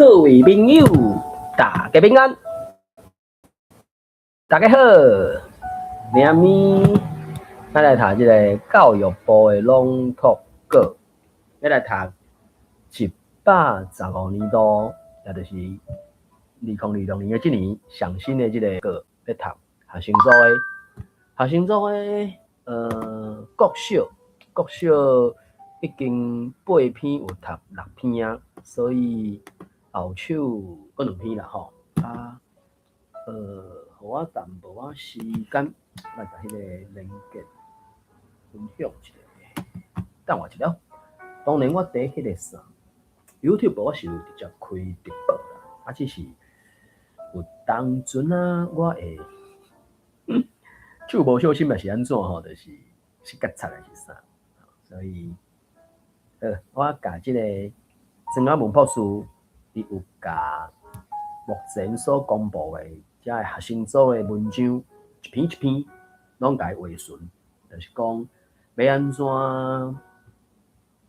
各位朋友，大家平安，大家好，明暝咱來讀這个教育部的朗讀稿，欲來讀115年度，也就是2026年的這年上新的這个稿，欲讀學生組的，學生組的，國小，國小已經八篇有讀六篇啊，所以後手閣兩篇啦吼。啊，予我淡薄仔時間來共彼个連結分享一下。等我一下，當然我佇彼个啥 YouTube 我是有直接開直播啦，啊，只是有當陣啊，我會手無小心嘛是按怎吼，就是是覺察還是啥，所以，好，我共這个曾雅文博士，伊有共目前所公布的遮个學生組的文章，一篇一篇攏共伊畫順，就是講欲按怎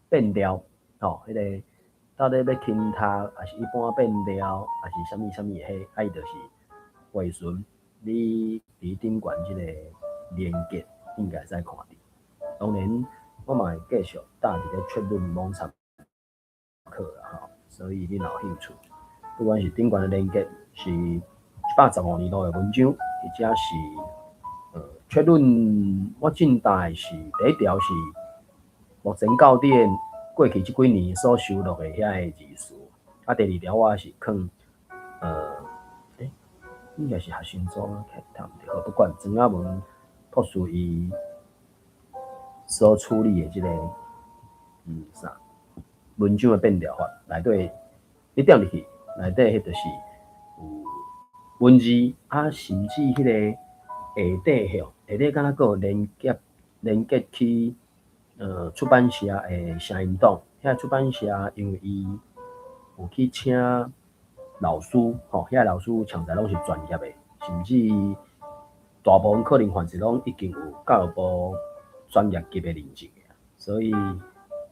變調，吼，彼个到底欲輕讀，抑是一般變調，抑是啥物啥物的彼，啊伊就是畫順，你佇頂懸這个連結應該會使看著。當然，我嘛會繼續搭佇咧確認網參考啦吼，所以你若有興趣，不管是頂懸的連結是115年度的文章，或者是確認我進大的是第一條是目前教典過去這幾年所收錄的遐个字詞，啊，第二條我是囥應該是學生組讀毋著，不管曾雅文博士伊所處理的這个啥文章的變調法內底，你點入去內底彼就是有文字啊，甚至彼个下底吼，下底敢若閣有連結連結去出版社的聲音檔，遐出版社因為伊有去請老師吼，遐老師槍在攏是專業的，甚至大部分可能範疇攏已經有教育部專業級的認證的，所以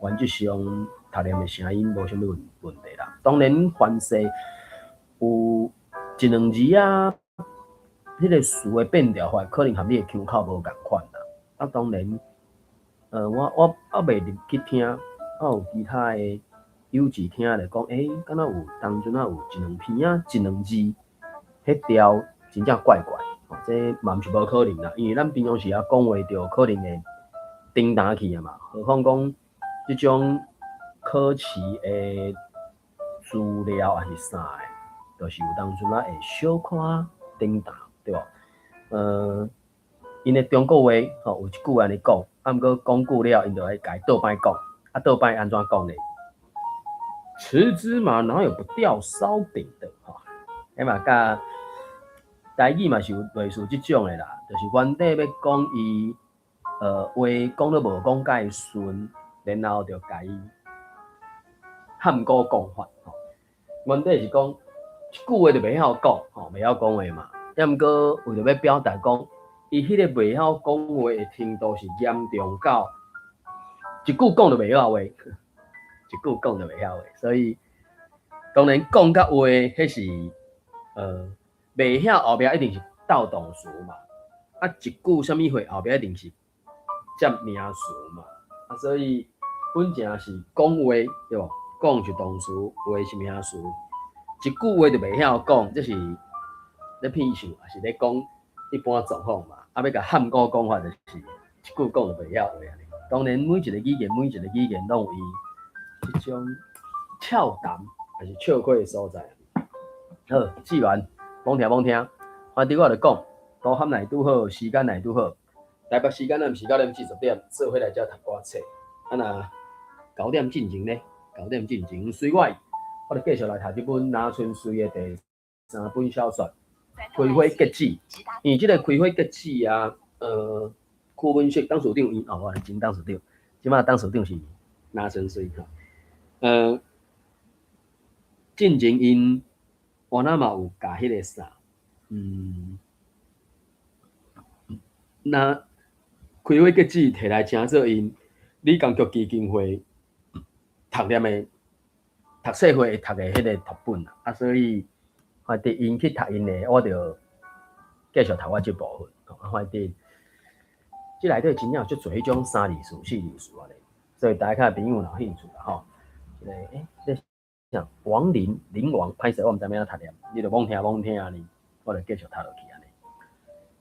原則上讀念的聲音無啥物問題啦。當然，凡勢有一兩字啊，彼個詞的變調法可能和你的腔口無仝款啦。啊，當然，我猶未入去聽，啊有其他的友姊聽咧講，敢若有當陣仔有一兩篇啊，一兩字，彼條真正怪怪，吼，這嘛毋是無可能啦，因為咱平常時啊講話就可能會叮當去啊嘛，何況講這種考試的資料抑是啥的，就是有當陣仔會小可叮當，對無？𪜶的中國話吼有一句按呢講，啊毋過講久了，𪜶就會共伊倒擺講，啊倒擺按怎講呢？吃芝麻哪有不掉燒餅的？吼，彼嘛佮台語嘛是有類似這種的啦，就是原底欲講伊，話講得無講介順，然後就共伊漢語講法，吼。原底是講一句話就袂曉講，吼，袂曉講話嘛。抑毋過為著欲表達講，伊彼個袂曉講話的程度是嚴重到一句講就袂曉話，一句講就袂曉話。所以當然講佮話，彼是袂曉後壁一定是鬥動詞嘛。啊，一句啥物話後壁一定是接名詞嘛。啊，所以本正是講話，對無？講是動詞，話是名詞。一句話就袂曉講，這是咧騙笑，抑是咧講一般狀況嘛。啊，欲共漢語講法就是一句講就袂曉話按呢。當然，每一个語言，每一个語言攏有伊這種俏談，抑是笑詼的所在。好，志源，罔聽罔聽，反正我就講，都含來拄好，時間來拄好。台北時間咱毋是9點40，做伙來遮讀歌冊。啊若九點進前咧，九點進前隨我，我就繼續來讀這本林春水的第三本小說《開花結籽》。因為這个開花結籽啊，柯文哲董事長伊哦，我前董事長，這擺董事長是林春水吼。進前𪜶原來嘛有共彼个啥，那開花結籽提來稱做𪜶李光菊基金會讀念的讀冊會會讀的彼個讀本啊，所以反正𪜶去讀𪜶的，我就繼續讀我這部分。啊，反正這內底真正有足濟彼種三字詞、四字詞按呢，所以大家朋友若有興趣啦吼，這個欸，這啥王林林王，歹勢我毋知欲按怎讀念，你著罔聽罔聽按呢，我就繼續讀落去按呢。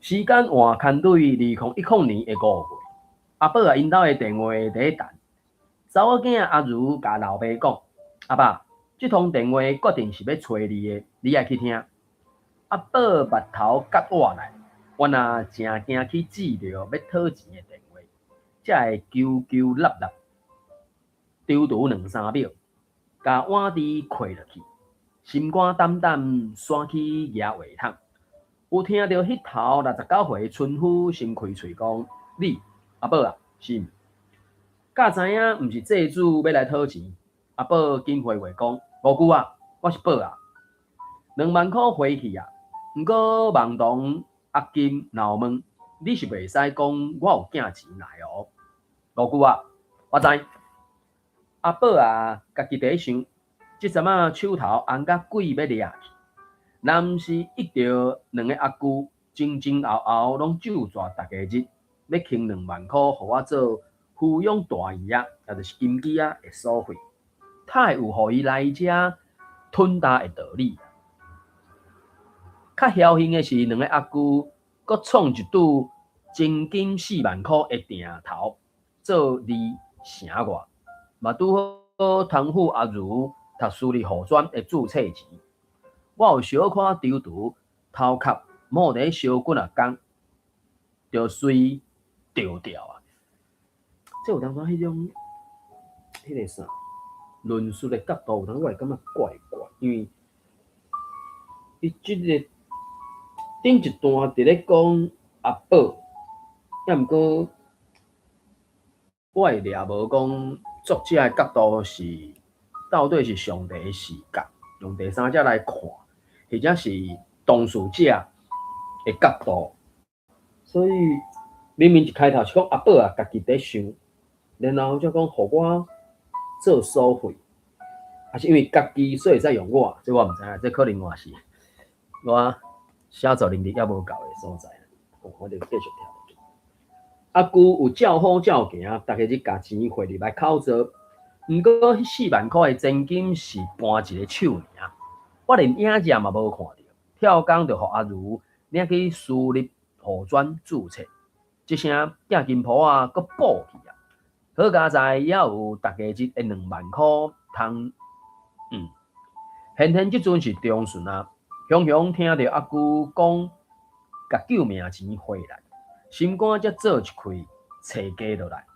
時間換牽對2010年的5月，阿寶啊𪜶兜的電話佇咧彈，查某囝阿如共老爸講：阿爸，這通電話決定是欲揣你的，你愛去聽。阿寶目頭結倚來，原來誠驚去接著欲討錢的電話，才會糾糾立立，躊躇兩三秒，共碗箸開落去，心肝膽膽，徙去舉話筒。有聽著彼頭69歲的村夫先開喙講：你阿寶啊，是毋？敢知影毋是債主欲來討錢？阿寶緊回話講：五姑啊，我是寶啊，2萬箍匯去啊。毋過盲童阿金若有問，你是袂使講我有寄錢來哦。五姑啊，我知。阿寶啊，家己佇咧想，這陣仔手頭紅甲鬼欲掠去。若毋是遇著兩个阿舅，前前後後攏咒詛逐个日，欲還2萬箍予我做撫養大姨仔，也就是金枝仔的所費，太有予伊來遮吞焦的道理。較僥倖的是，兩个阿舅閣創一拄真金4萬箍的定投做利成我，嘛拄好通付阿如讀私立護專的注冊錢。我有小可躊躇，頭殼摸佇咧燒滾仔工，就隨著掉啊！這有當時彼種，彼個啥論述的角度，有當我會感覺怪怪，因為伊這个頂一段佇咧講阿寶，抑毋過我會掠無講作者的角度是到底是上帝的視角，用第三者來看，或者是當事者的角度，所以明明一開頭是講阿寶啊，家己佇想，然後才講予我做所費，抑是因為家己所以會使用我，這我毋知影，這可能嘛是我寫作能力猶無夠的所在。我就繼續聽落去。阿舅有照好照行，逐个日共錢匯入來口座，毋過彼4萬箍的真金是搬一个手爾，我連影子嘛無看著。跳工就予阿如領去私立護專注冊，這聲寄金鋪仔閣補去啊！好佳哉，猶有逐个日的2萬箍通。現現這陣是中旬啊，雄雄聽著阿舅講，共救命錢匯來，心肝才做一氣，揣加落來。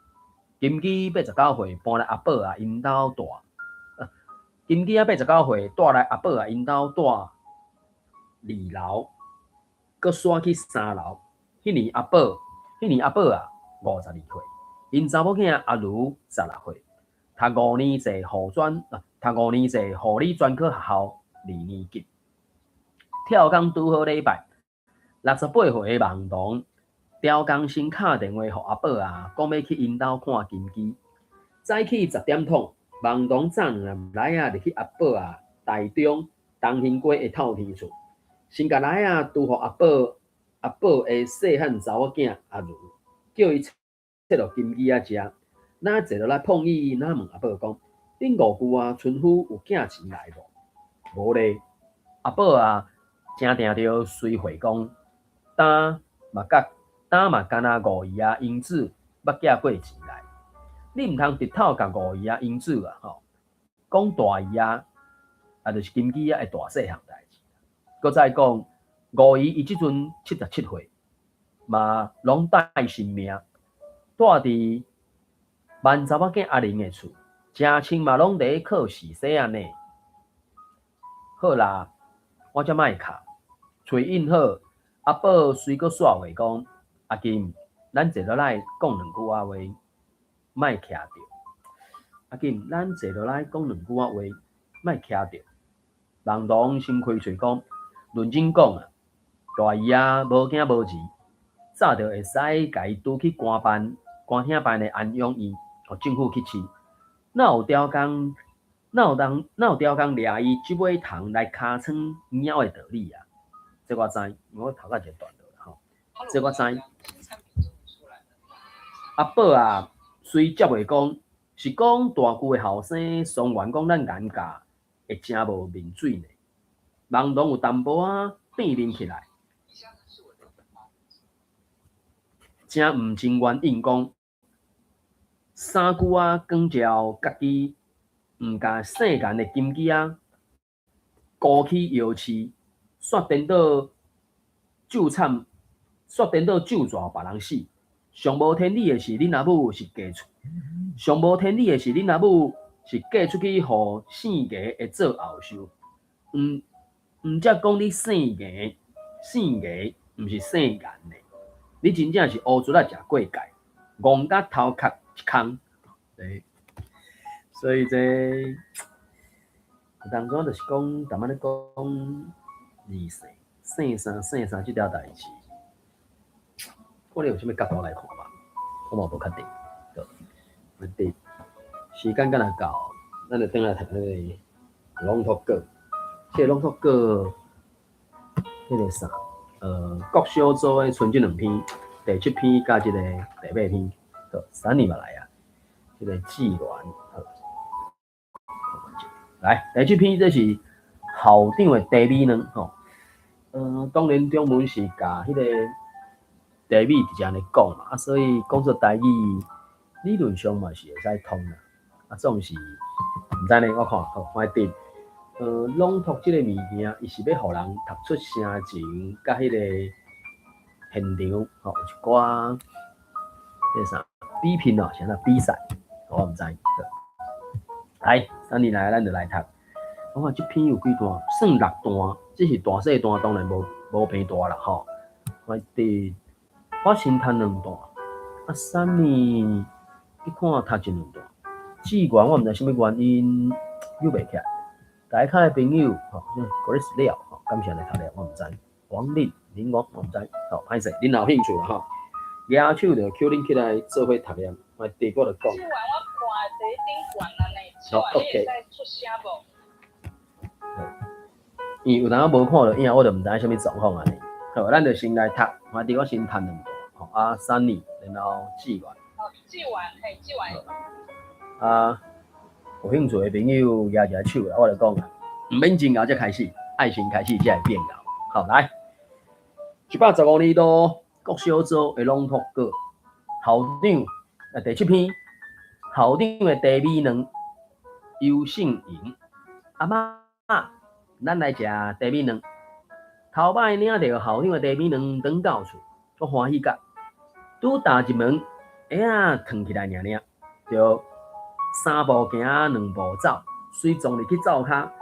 金枝89歲搬來阿寶仔𪜶兜蹛，金枝仔89歲蹛來阿寶仔𪜶兜蹛二樓，閣徙去三樓。彼年阿寶，彼年阿寶仔52歲，𪜶查某囝阿如16歲，讀五年制護專，讀五年制護理專科學校二年級。跳工拄好禮拜，68歲的盲童刁工先敲電話予阿寶仔，講欲去𪜶兜看金枝。早起10點通，盲童送兩粒梨仔入去阿寶仔台中東興街的透天厝，先共梨仔拄予阿寶阿寶的細漢查某囝阿如，叫伊切予金枝仔食。若坐落來碰椅，若問阿寶講：恁五舅仔村夫有寄錢來無？無咧。阿寶仔誠定著隨回講，今嘛甲今嘛干焦五姨仔英子捌寄過錢來。你毋通直透共五姨仔英子啊吼，講大姨仔，也就是金枝仔的大細項代誌。閣再講，五姨伊這陣77歲，嘛攏帶性命，蹛佇萬查某囝阿玲的厝，誠穿嘛攏佇咧靠時勢仔呢。好啦，我才莫敲，喙應好，阿寶隨閣煞話講：阿金，咱坐落來講兩句仔話，莫徛著。阿金，咱坐落來講兩句仔話，莫徛著。盲童先開喙講，論真講啊，大姨仔無囝無兒，早就會使共伊拄去官辦官廳辦的安養院，予政府去飼。若有刁工哪有人哪有刁工掠伊这尾虫來尻川貓的道理啊？這我知，因為我頭殼一個斷落吼。這我知。阿寶啊，雖接袂講，是講大舊的後生雙元講咱顏家會誠無面水呢。朦朧有淡薄仔變面起來，誠毋情願應講。三舅仔光照家己，毋共姓顏的金枝仔高起腰刺，煞顛倒咒慘，煞顛倒咒蛇別人死。上無天理的是，恁阿母是嫁出，上無天理的是，恁阿母是嫁出去予姓顏的做後嗣。毋毋才講你姓顏，姓顏毋是姓顏的，你真正是烏卒仔食過界，戇甲頭殼一空。對，所以這有當陣就是講，逐擺咧講二姓、姓啥姓啥這條代誌，看你有啥物角度來看吧，我嘛無確定。對，問題時間敢若到，咱就轉來讀彼個朗讀稿。這個朗讀稿，彼個啥？國小組的賰這兩篇，第七篇佮這個第八篇，好，三年嘛來啊。這個志願，好，來第七篇，這是校長的茶米卵，吼。當然中文是共彼個茶米直接按呢講嘛，啊，所以講做台語理論上嘛是會使通啦。啊，總是毋知呢，我看好，我佇朗讀這個物件，伊是欲予人讀出聲情，佮彼個現場，吼，有一寡彼個啥比拼哦，啥比賽，我毋知。來，三年來，咱就來讀。我看這篇有幾段，算六段，這是大細段，當然無無平大啦，吼。我佇我先讀兩段，啊，三年你看讀一兩段。志願我毋知啥物原因扭袂起來。大家的朋友，吼，Grace 了，吼，感謝來讀了，我毋知。王林林王，我毋知，吼，歹勢，恁若有興趣啦，吼，舉手就叫恁起來做伙讀念，我第我就講。志願我看佇頂懸按呢，志願你會使出聲無？因為有當無看著影，我就毋知影啥物狀況按呢。好，咱就先來讀，反正我先讀兩段，吼，啊，三年，然後志願。哦，志願，嘿，志願。啊，有興趣的朋友舉一下手啦，我就講啊，毋免真𠢕才開始，愛先開始才會變𠢕。好，來，115年度國小組的朗讀稿，校長啊，第七篇，校長的茶米卵，游勝瑩，阿嬤，咱來食茶米卵。頭擺領著校長的茶米卵轉到厝，我歡喜甲，拄踏入門，鞋仔脫起來爾爾，就三步行兩步走，隨撞入去灶跤，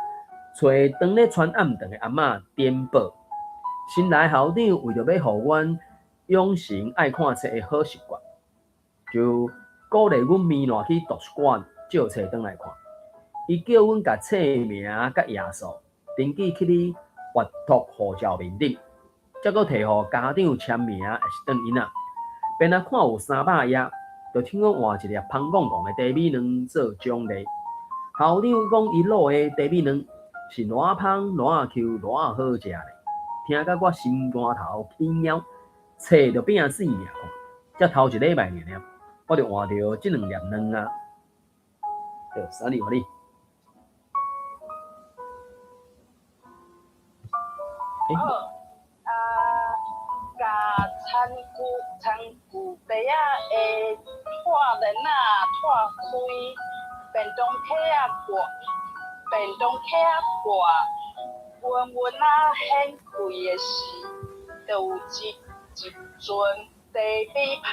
揣當咧傳暗頓的阿嬤顛倒。新來校長為著欲予阮養成愛看冊的好習慣，就鼓勵阮暝賴去圖書館借冊轉來看。伊叫阮共冊名佮頁數登記去咧閱讀護照面頂，才閣提予家長簽名，抑是轉印仔。便仔看有300頁，就請阮換一粒芳戇戇的茶米卵做獎勵。校長講伊滷的茶米卵是偌芳、偌 Q、偌好食咧，聽甲我心肝頭起貓，冊就拼性命看。才頭一禮拜爾爾，我就換著這兩粒卵啊。對，三年予你。好，啊，共田具田具袋仔的拖簾仔拖開，便當盒仔掛，便當盒仔掛，溫溫仔掀開的時，就有一一陣茶米芳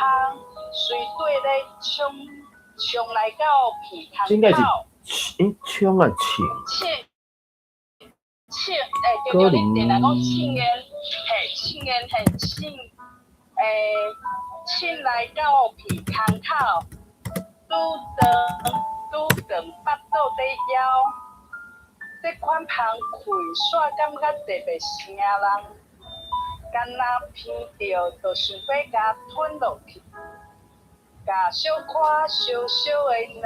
隨綴咧衝衝來到鼻孔應該是口。欸，衝啊，衝。衝衝，欸，對對，恁定定講衝煙，嘿，衝煙，嘿，衝，欸，衝來到鼻孔口，拄斷拄斷腹肚底枵，這款芳氣煞感覺特別聲人，敢若闻著就想欲共吞落去，共小可燒燒的卵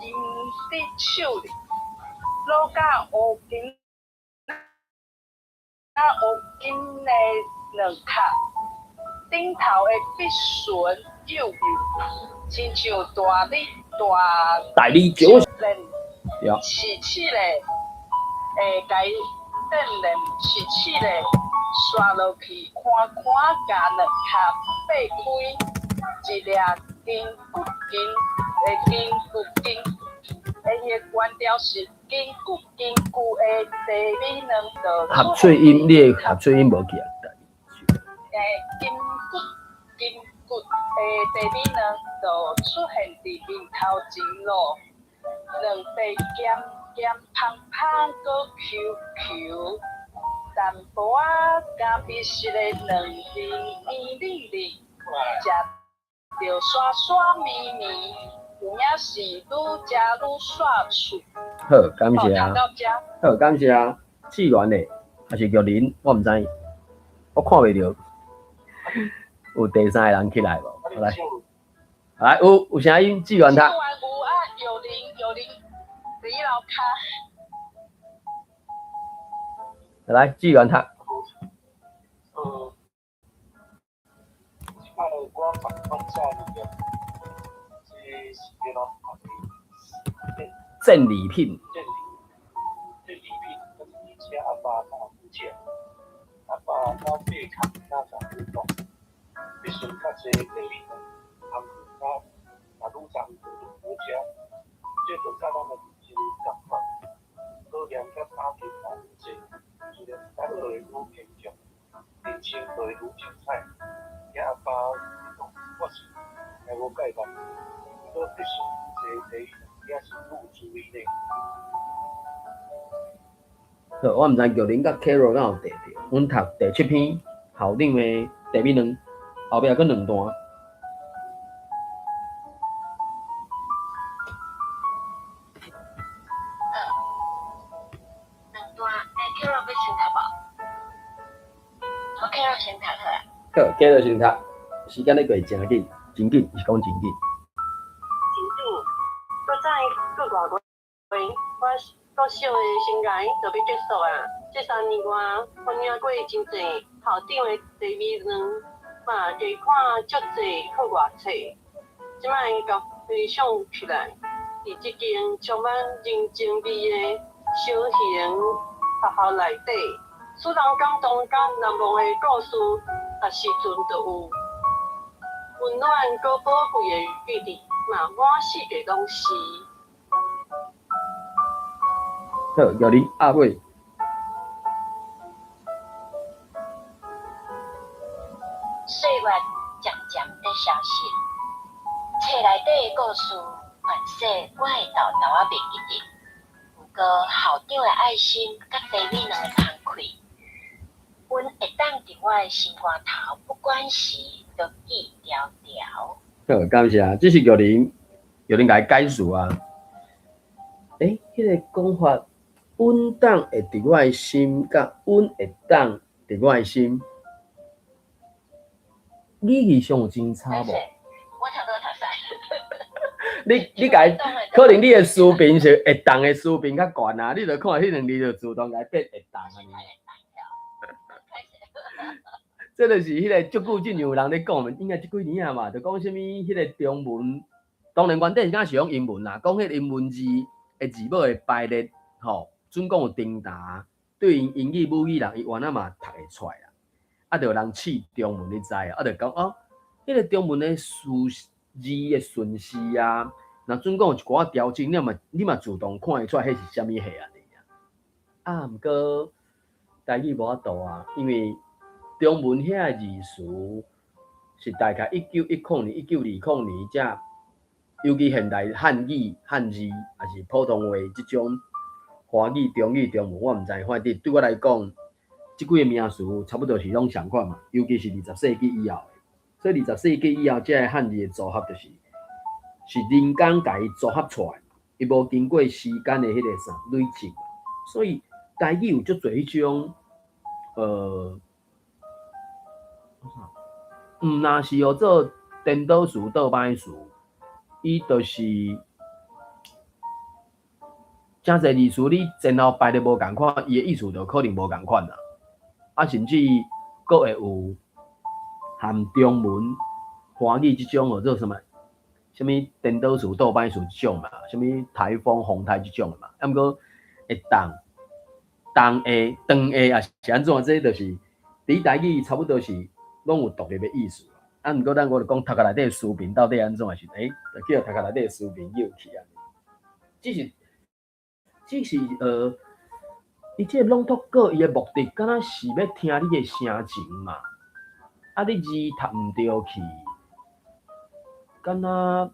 淹佇手裡。滷甲烏金仔烏金的卵殼，頂頭的筆唇幼幼，親像大理大大理石，練刺刺咧，會共伊電練刺刺咧，刷落去，寬寬共卵殼擘開，一粒筋骨筋的筋骨筋，的彼个懸條是筋骨筋骨的茶米卵就合喙音，你的合喙音無起來。筋骨筋骨的茶米卵就出現佇面頭前咯，卵白鹹鹹芳芳，閣 Q Q，淡薄仔咖啡色的卵仁圓潤潤，食著沙沙綿綿，有影是愈食愈煞喙。好，感謝啊。讀到遮。好，感謝啊。志源的，還是玉林，我毋知，我看袂著。有第三個人起來無？來，來，有聲音，志源讀。志源有啊，玉林玉林佇樓跤。來，志源讀。這擺我講講啥物件？這是變怎？戰利品。戰利戰利品，而且阿爸若有食，阿爸若八空若共你講，必須較濟茶米卵，通較若愈重就愈好食。這就佮咱的人生仝款，考驗佮打擊也愈濟，自然咱就會愈堅強，人生就會愈精彩。聽阿爸講，我是也無介慢，毋過必須濟茶米卵，也是愈有滋味呢。好，我毋知玉林佮 Carol 敢有綴著。阮讀第七篇校長的茶米卵，後壁閣兩段。兩段，欸，Carol 欲先讀無？我 Carol 先讀好啊。好，Carol 先讀，時間咧過真緊，真緊，是講真緊。真久，閣再閣外月，我國小的生涯就欲結束啊！這3年外，我領過真濟校長的茶米卵，嘛加看足濟課外冊。這擺共回想起來，佇這間充滿人情味的小型學校內底，使人感動佮難忘的故事，逐時陣都有。溫暖閣寶貴的記憶，嘛滿世界攏是。好，玉林阿偉。歲月漸漸咧消失，冊內底的故事，凡勢我會沓沓仔袂記得。毋過校長的愛心佮茶米卵的芳氣，阮會當佇我的心肝頭，不管時都記牢牢。好，感謝，這是玉林，玉林共伊解釋啊。欸，彼個講法，穩當會佇我的心，佮穩會當佇我的心，語義上有真差無？我讀都讀使。你共伊，可能你的書評是會當的書評較懸啊，你就看彼兩字就自動共伊變會當啊。這就是彼個足久之前有人咧講，應該這幾年啊嘛，就講啥物彼個中文，當然原底是敢是用英文啦，講彼個英文字的字母的排列，吼，準講有重疊，對𪜶英語母語人，伊原來嘛讀會出來啦。啊，就有人試中文，你知啊？啊，就講哦，彼個中文的數字的順序啊，若準講有一寡調整，你嘛自動看會出來，彼是啥物貨啊？啊，毋過台語無法度啊，因為中文遐個字詞是大概1910年、1920年才，尤其現代漢語、漢字，抑是普通話這種華語、中語、中文，我毋知，反正對我來講，這幾個名詞差不多是攏仝款嘛。尤其是20世紀以後的，所以20世紀以後，這个漢字的組合就是是人工共伊組合出來，伊無經過時間的彼個啥累積，所以台語有足濟彼種，毋若是號做顛倒詞、倒擺詞，伊就是誠濟字詞你前後排得無仝款，伊的意思就可能無仝款啦。啊，甚至閣會有含中文、華語這種號做啥物？啥物顛倒詞、倒擺詞這種嘛，啥物颱風、風颱這種的嘛。啊，毋過會動、動下、長下也是按怎？這就是佇台語差不多是攏有獨立的意思。啊，毋過咱我就講讀冊內底書評到底按怎的時陣，欸，就叫讀冊內底書評叫去啊。只是，伊這個朗讀稿伊的目的，敢若是欲聽你的聲情嘛？啊，你字讀毋著去，敢若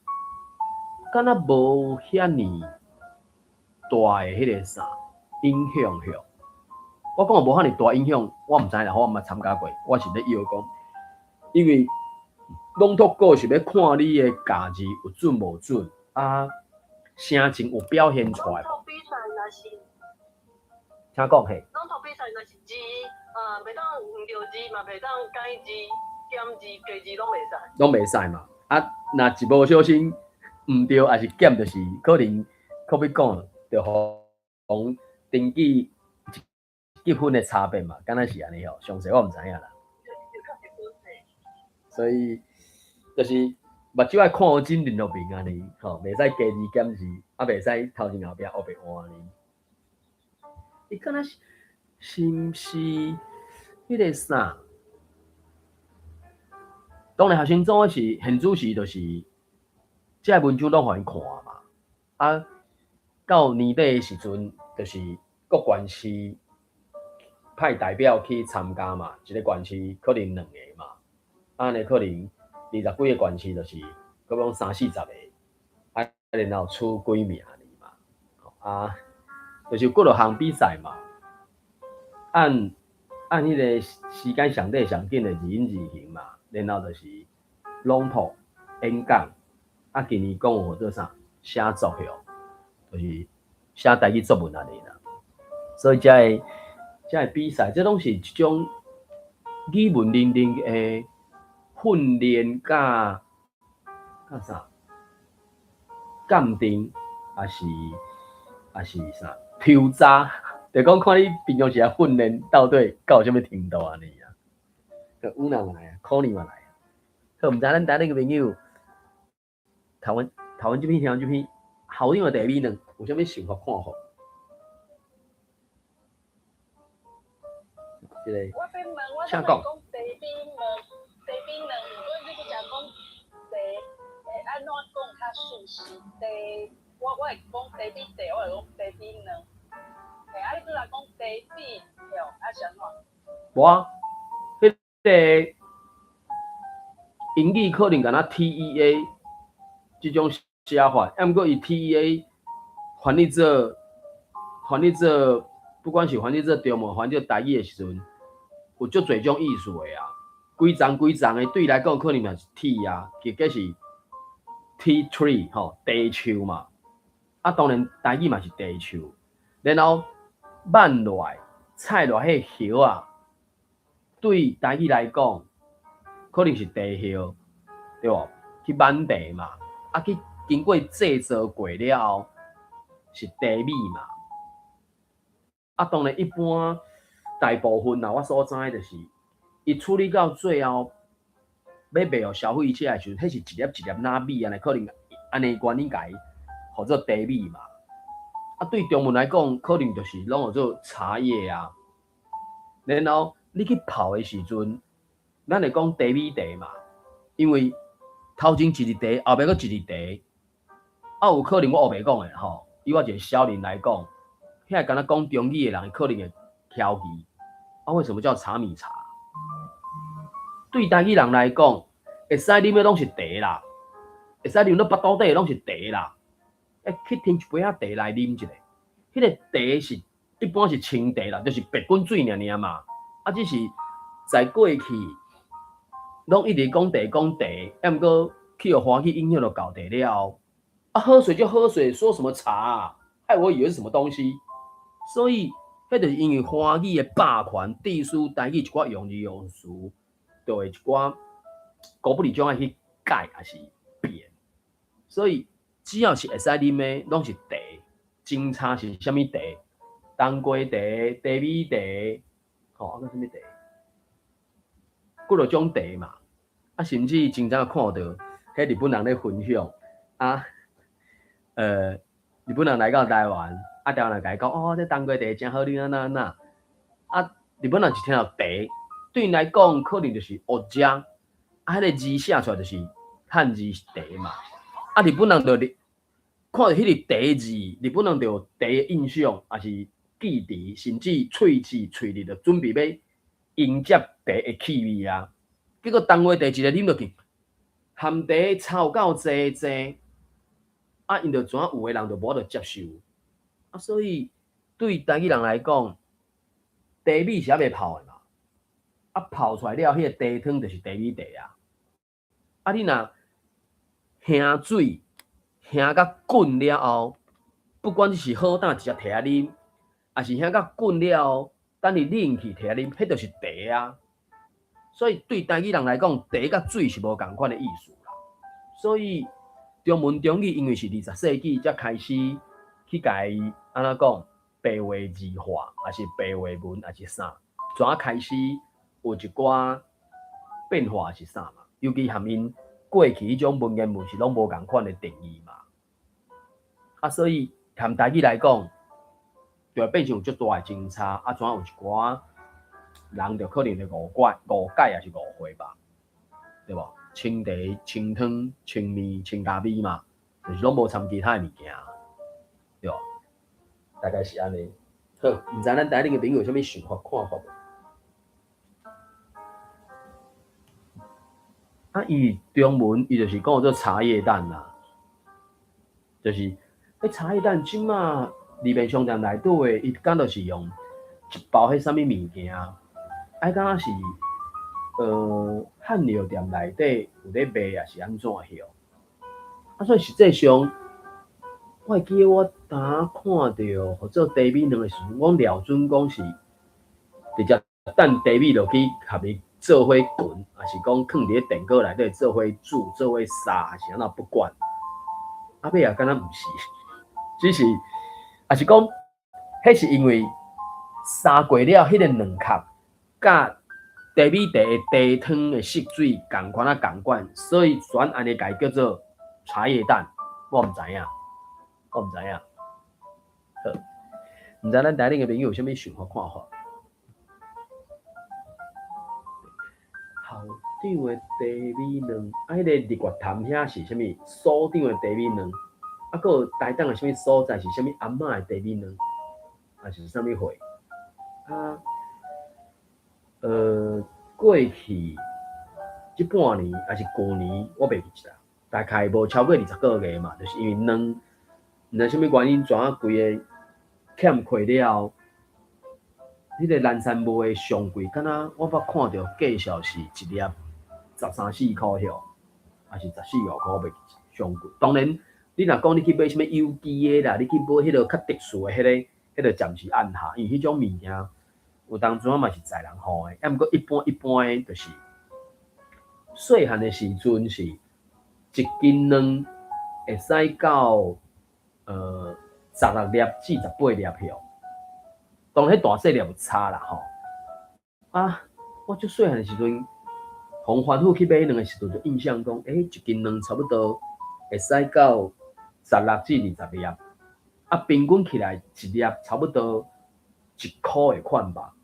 無遐爾大的彼個啥影響吼。我講無遐爾大影響，我毋知啦，我毋捌參加過。我是咧臆講，因為朗讀稿是欲看你的咬字有準無準，啊，聲情有表現出來。朗讀比賽若是，請講嘿。朗讀比賽若是字，啊，袂當毋著字嘛，袂當改字、減字、加字攏袂使。攏袂使嘛？啊，若一無小心毋著，抑是減，就是可能閣欲講，就予登記一分的差別嘛，敢若是按呢吼？詳細我毋知影啦。所以就是目睭愛看好緊聯絡面按呢，吼，袂使加字減字，啊，袂使頭前後壁烏白換按呢。伊敢若是是毋是彼個啥？當然學生組是現主時，就是這個文章攏予𪜶看嘛。啊，到年底的時陣，就是各縣市派代表去參加嘛，一個縣市可能兩個嘛，按呢可能二十幾个縣市就是，閣講三四十个，啊，然後出幾名爾嘛，啊，就是有幾落項比賽嘛，按彼個時間上短上緊的字音字形嘛，然後就是朗讀、演講，啊，今年講有號做啥寫作吼，就是寫台語作文按呢啦，所以這個比賽，這攏是一種語文能力的訓練佮啥鑑定，抑是啥抽查，就講看你平常時啊訓練到底到啥物程度按呢啊。有人來啊，可能嘛來啊。好，毋知咱台灣个朋友，讀完這篇，聽完這篇，校長的茶米卵有啥物想法看法？這個，請講。茶米卵，毋過你閣講茶會按怎講較順勢？茶，我會講茶米茶，我會講茶米卵。嘿，啊，你拄才講茶米對，啊是按怎？無啊，彼個英語可能敢若 TEA 這種寫法，啊，毋過伊 TEA 翻譯做，不管是翻譯做中文、翻譯做台語的時陣，有足濟種意思的啊。規叢規叢的對伊來講可能嘛是 tea 啊，結果是 tea tree 吼，茶樹嘛。啊，當然台語嘛是茶樹，然後挽落來、採落來彼個葉仔，對台語來講，可能是茶葉，對無？去挽茶嘛，啊去經過製造過了後，是茶米嘛。啊，當然一般大部分啦，我所知就是，伊處理到最後，欲賣予消費者的時陣，彼是一粒一粒納米按呢，可能按呢原因共伊號做茶米嘛。啊，對中文來講，可能就是攏號做茶葉啊。然後你去泡的時陣，咱會講茶米茶嘛，因為頭前一字茶，後壁閣一字茶，啊有可能我烏白講的吼，以我一個小人來講，遐敢若講中語的人可能會挑疑，啊為什麼叫茶米茶？對台語人來講，會使啉的攏是茶啦，會使啉到腹肚底的攏是茶啦。欸，去添一杯仔茶來啉一下，彼個茶是一般是清茶啦，就是白滾水爾爾嘛。啊，只是在過去，攏一直講茶講茶，啊，毋過去予華語影響著到茶了後，啊，喝水就喝水，說什麼茶啊？害我以為是什麼東西。所以，彼就是因為華語的霸權，致使台語一寡用字用詞，就會一寡孤不離種愛去改，抑是變。所以，只要是會使啉的，攏是茶；清茶是啥物茶？冬瓜茶、茶米茶，吼，啊，閣啥物茶？幾落種茶嘛。啊，甚至真正看著，彼日本人咧分享，啊，日本人來到台灣，啊，台灣人共伊講，哦，這冬瓜茶誠好啉，按怎按怎。啊，日本人一聽著茶，對𪜶來講可能就是烏食，啊，彼个字寫出來就是漢字茶嘛。啊，日本人就看著彼个茶字，日本人就有茶的印象，抑是記佇，甚至喙齒喙裡就準備欲迎接茶的氣味啊。結果冬瓜茶一个啉落去，含茶差有夠濟濟，啊，𪜶就怎有的人就無法度接受。啊，所以對台語人來講，茶米是猶未泡的嘛，啊，泡出來了，彼個茶湯就是茶米茶啊。啊，你若興水興甲滾了後，不管你是好膽直接提來啉，抑是興甲滾了後，等伊冷去提來啉，彼就是茶啊。所以對台語人來講，茶佮水是無仝款的意思啦。所以中文中語因為是20世紀才開始去共伊按怎講白話字化，抑是白話文，抑是啥，怎開始有一寡變化是啥嘛？尤其含𪜶過去彼種文言文是攏無仝款的定義嘛。啊，所以含台語來講，就會變成有足大的爭差，啊，怎有一寡人就可能會誤解、誤解抑是誤會吧，對無？清茶、清湯、清麵、清咖啡嘛，就是攏無摻其他的物件，對無？大概是按呢。好，毋知咱台頂的朋友有啥物想法、看法無？啊，伊中文伊就是講做茶葉蛋啦，就是彼茶葉蛋這馬利便商店內底的，伊敢著是用一包彼啥物物件，啊，敢若是漢藥店內底有咧賣，抑是按怎曉？啊，所以實際上，我會記得我當看著予做茶米卵的時陣，我料準講是直接等茶米落去，共伊做伙滾，抑是講囥佇咧電鍋內底做伙煮、做伙煠，抑是按怎不管。啊，尾仔敢若毋是，只是，抑是講，彼是因為煠過了，彼個卵殼佮茶米茶的茶湯的色水仝款仔仝款，所以全按呢共伊叫做茶葉蛋。我毋知影，我毋知影。好，毋知咱台頂的朋友有啥物想法看法？校長的茶米卵，啊，彼個日月潭遐是啥物？所長的茶米卵，啊，閣有台東的啥物所在是啥物阿嬤的茶米卵，抑是啥物貨？啊，過去這半年抑是舊年，我袂記得，大概無超過20個月嘛，就是因為卵，毋知啥物原因，怎啊規个欠缺了後，彼個南山賣的上貴，敢若我捌看著介紹是一粒十三四箍許，抑是十四五箍，袂記上貴。當然，你若講你去買啥物有機的啦，你去買彼个較特殊的彼个，彼个暫時按下，因為彼種物件有當陣嘛是載人予的，啊，毋過一般一般的，就是細漢的時陣是一斤卵會使到16粒至18粒許。當然，彼大細粒有差啦吼。啊，我足細漢的時陣，予番婦去買卵的時陣，就印象講，欸，一斤卵差不多會使到16至20粒，啊，平均起來一粒差不多一箍的款吧，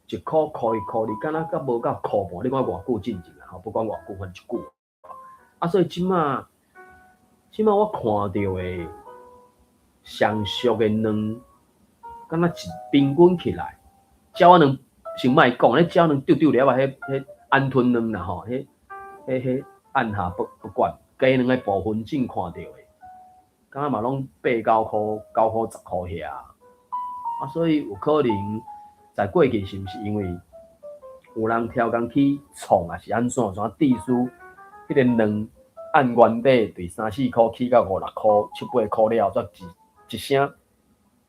一箍箍一箍，你敢若閣無到箍半，你看偌久進前啊吼，不管偌久，反正一久。啊，所以這馬，這馬我看著的上俗的卵，敢若一平均起來，鳥仔卵先莫講，彼鳥仔卵丟丟粒啊，彼彼鵪鶉卵啦吼，彼彼彼按下不不管，雞卵的部分正看著的，敢若嘛攏八九箍、九箍、十箍遐。啊，所以有可能在過去是毋是因為有人超工去創，抑是按怎，怎致使彼个卵按原底對三四箍起到五六箍、七八箍了後，才一一聲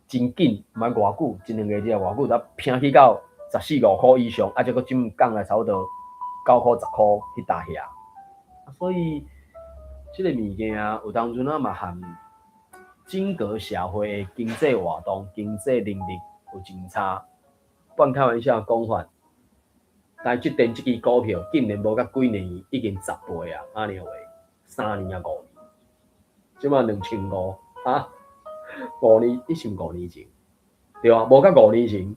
真緊，毋知偌久，一兩个月偌久，才拼起到十四五箍以上，啊，才閣這降來差不多九箍、十箍彼搭遐。啊，所以這个物件有當陣仔嘛含整個社會的經濟活動、經濟能力有真差。半開玩笑講法，台積電這支股票竟然無甲幾年已經10倍啊！按呢話，3年抑5年，這馬2500啊，五年，你是毋5年前？對啊，無甲五年前，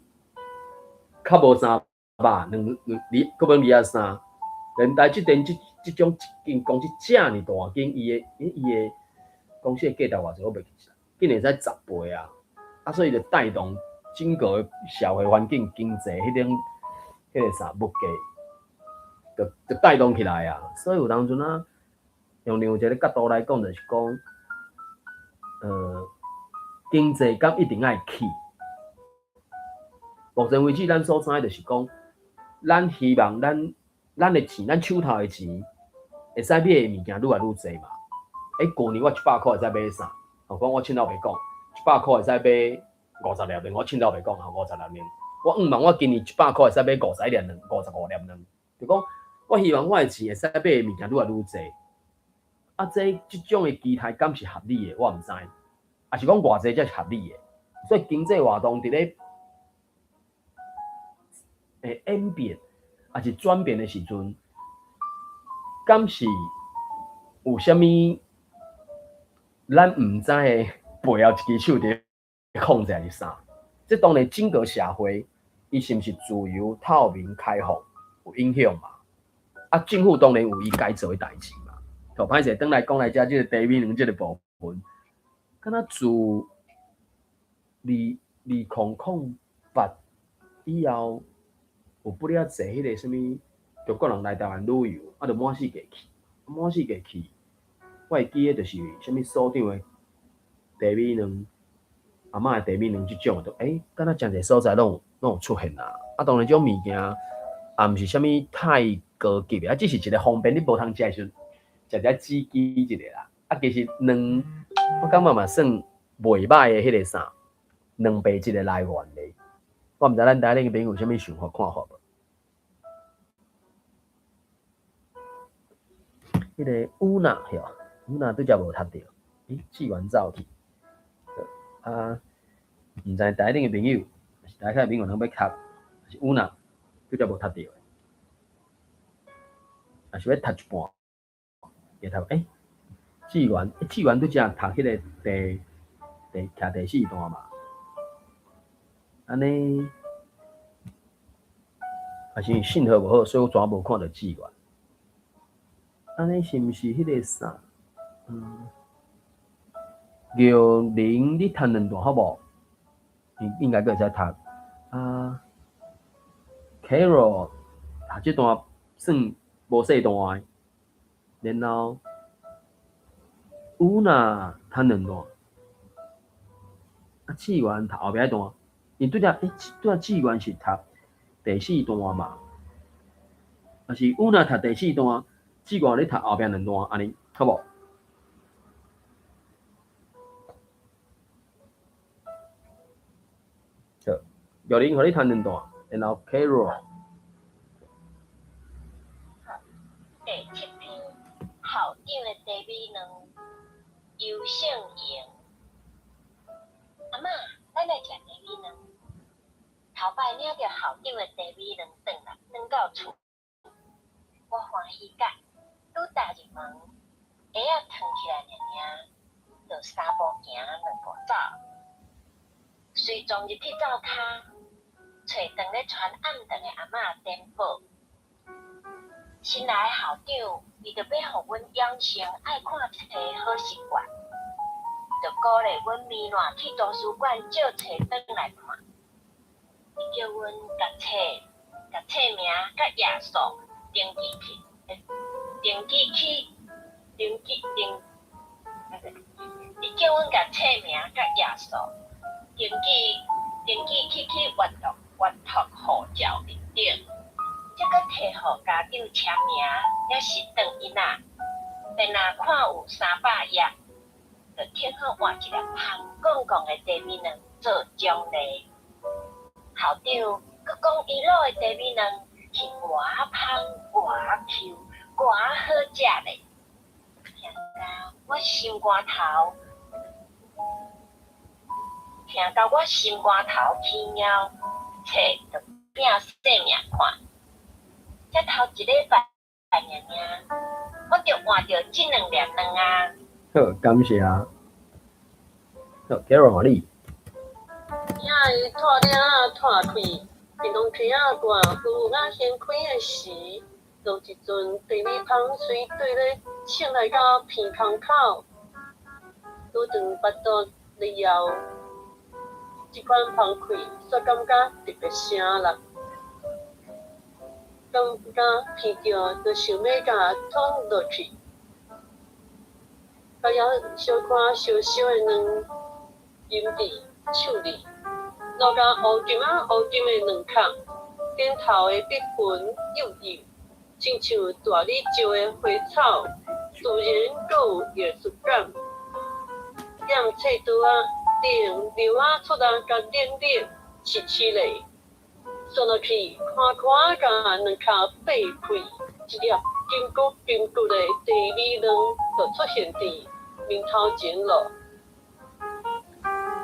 較無300，兩兩二，閣變23。連台積電這種一間公司遮爾大間，伊的公司的價值偌濟，我袂記得，竟然會使十倍啊！啊，所以就帶動整個社會環境、經濟彼種彼個啥物價，就帶動起來啊！所以有當陣啊，用另外一個角度來講，就是講，經濟敢一定愛起？目前為止，咱所知就是講，咱希望咱的錢，咱手頭的錢，會使買的物件愈來愈濟嘛。舊年我100箍會使買啥？吼，講我凊老白講，100箍會使買50粒卵，我凊老白講吼，50粒卵。我向望我今年100箍會使買51粒卵，55粒卵。就講我希望我的錢會使買的物件愈來愈濟。啊，這種的期待敢是合理的？我毋知。抑是講偌濟才是合理的？所以經濟活動佇咧會演變，抑是轉變的時陣，敢是有啥物咱毋知的背後一支手佇控制是啥？這當然整個社會，伊是毋是自由、透明、開放有影響嘛？啊，政府當然有伊該做的代誌嘛。吼，歹勢轉來講來遮這個茶米卵這個部分，敢若自2008以後，有不了濟彼個啥物中國人來台灣旅遊，啊，就滿世界去，滿世界去。我會記得就是啥物所長的茶米卵、阿嬤的茶米卵這種，就敢若誠濟所在攏有出現啊。啊，當然這種物件也毋是啥物太高級的，啊，只是一個方便，你無通食的時陣，食一下刺激一下啦。啊，其實卵，我感覺嘛算袂䆀的彼個啥，蛋白質的來源咧。我毋知咱台頂朋友有啥物想法看法無？彼個烏娜吼，烏娜拄才無讀著，志願走去。啊，毋知台頂的朋友，是台下的朋友攏欲讀，是烏娜拄才無讀著的，抑是欲讀一半，會讀志願，志願拄才讀彼個第第徛第四段嘛，按呢，抑是信號無好，所以我全無看著志願。按呢是毋是彼個啥？玉玲，你讀兩段好無？應該閣會使讀。啊，Carol 讀這段算無細段的，然後烏娜讀兩段，啊，志願讀後壁段，伊拄才拄才志願是讀第四段嘛，抑是烏娜讀第四段，志願你讀後壁兩段，按呢好無？好，玉玲，予你讀兩段，然後 Carol。第七篇，校長的茶米卵，游勝盈。阿嬤，咱來食茶米卵。頭擺領著校長的茶米卵轉來，轉到厝，我歡喜甲，拄踏入門，鞋仔脫起來爾爾，就三步行，兩步走，隨撞入去灶跤，揣當咧傳暗頓的阿嬤顛倒。新來的校長為著欲予阮養成愛看冊的好習慣，就鼓勵阮暝暝去圖書館借冊轉來看。伊叫阮共冊名佮頁數登記去，登記去，登記登，伊叫阮共冊名佮頁數登記去閱讀護照認證，才閣提予家長簽名，才翕轉印仔。但若看有300頁，就挺好換一粒芳摃摃的茶米卵做獎勵。校長閣講伊滷的茶米卵是偌芳、偌 Q、偌好食咧，聽甲我心肝頭疼到我心肝頭起貓，冊就拼性命看。才頭一禮拜爾爾，我就換著這兩粒卵啊！好，感謝。好，Carol 嘛你。囝伊拖領仔拖開，便當盒仔罐有仔掀開的時，就一陣茶米芳隨對咧衝來到鼻孔口，拄斷腹肚咧枵，這款芳氣煞感覺特別聲啦，感覺鼻著就想欲共吞落去，佮猶小可燒燒的卵淹佇手裡，落甲烏金仔烏金的卵殼，頂頭的筆痕幼幼，親像大理石的花草，自然閣有藝術感。踮冊桌仔頂流仔出來共冷冷刺刺咧，煞落去寬寬共卵殼擘開，一粒金骨金骨的茶米卵就出現佇面頭前囉。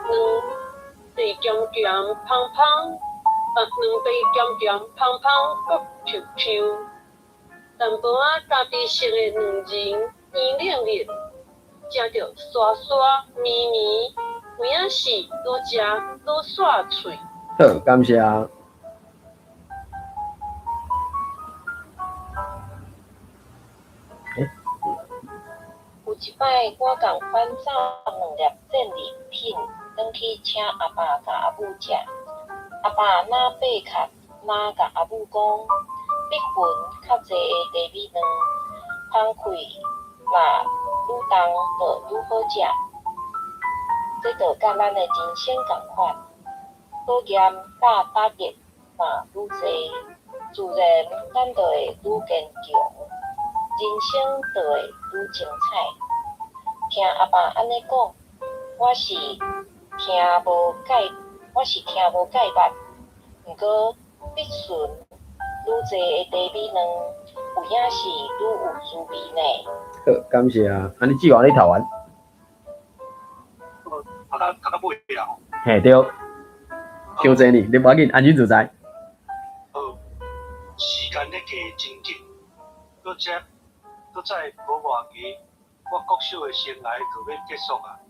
卵白鹹鹹芳芳，啊，卵白鹹鹹芳芳，閣 Q Q，淡薄仔咖啡色的卵仁圓輪輪，食著沙沙綿綿，有影是愈食愈煞喙。好，感謝。有一擺，我共翻走兩粒戰利品，轉去請阿爸佮阿母食。阿爸若擘殼，若共阿母講，碧雲較濟的茶米卵，芳氣若愈重，就愈好食。這就佮咱的人生仝款，考驗佮打擊若愈濟，自然咱就會愈堅強，人生就會愈精彩。聽阿爸按呢講，我是聽無蓋捌。毋過必順愈濟的茶米卵，有影是愈有滋味呢。好，感謝啊！按呢志源你讀完？讀到尾啊。嘿，對。傷濟呢，你無要緊，安心自在。好，時間咧過真緊，閣再無偌久，我國小的生涯就欲結束啊！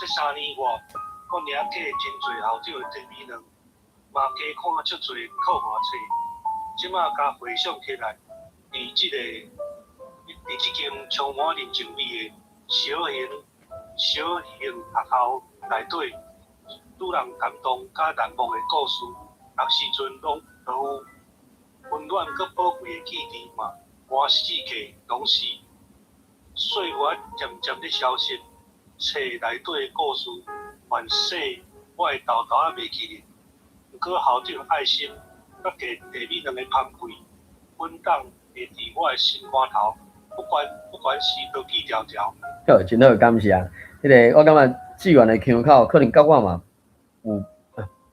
這3年外，我領過真濟校長的茶米卵，嘛加看足濟課外冊。這馬共回想起來，佇這間充滿人情味的小型學校內底，予人感動佮難忘的故事，逐時陣攏都有溫暖閣寶貴的記憶嘛，滿四界攏是。歲月漸漸咧消失，冊內底的故事還洗我的沓沓仔袂記得。毋過校長愛心佮茶米卵的芳氣，穩當會佇我的心肝頭，不管時都記牢牢。好，真好，感謝。彼個我感覺志源的腔口可能佮我嘛有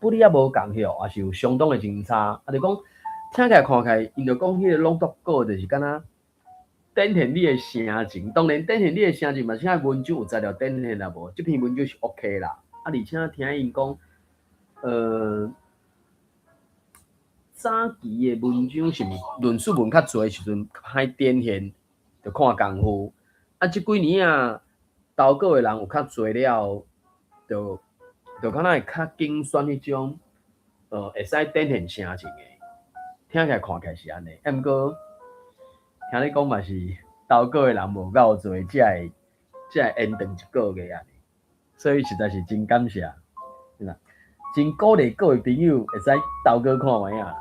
不哩也無仝許，也是有相當的真差。啊，就講聽起來看起來，𪜶就講彼個朗讀稿就是敢若展現你的聲情。當然，展現你的聲情嘛，是愛文章有材料展現啊無？這篇文章是 OK 啦。啊，而且聽𪜶講，早期的文章是毋論述文較濟的時陣，較歹展現，就看功夫。啊，這幾年啊，投稿的人有較濟了後，就敢若會較揀選彼種，會使展現聲情的。聽起來看起來是按呢，啊，毋過聽你講嘛是投稿的人無夠濟，才會延長一個月按呢，所以實在是真感謝，對啦，真鼓勵各位朋友會使投稿看覓仔。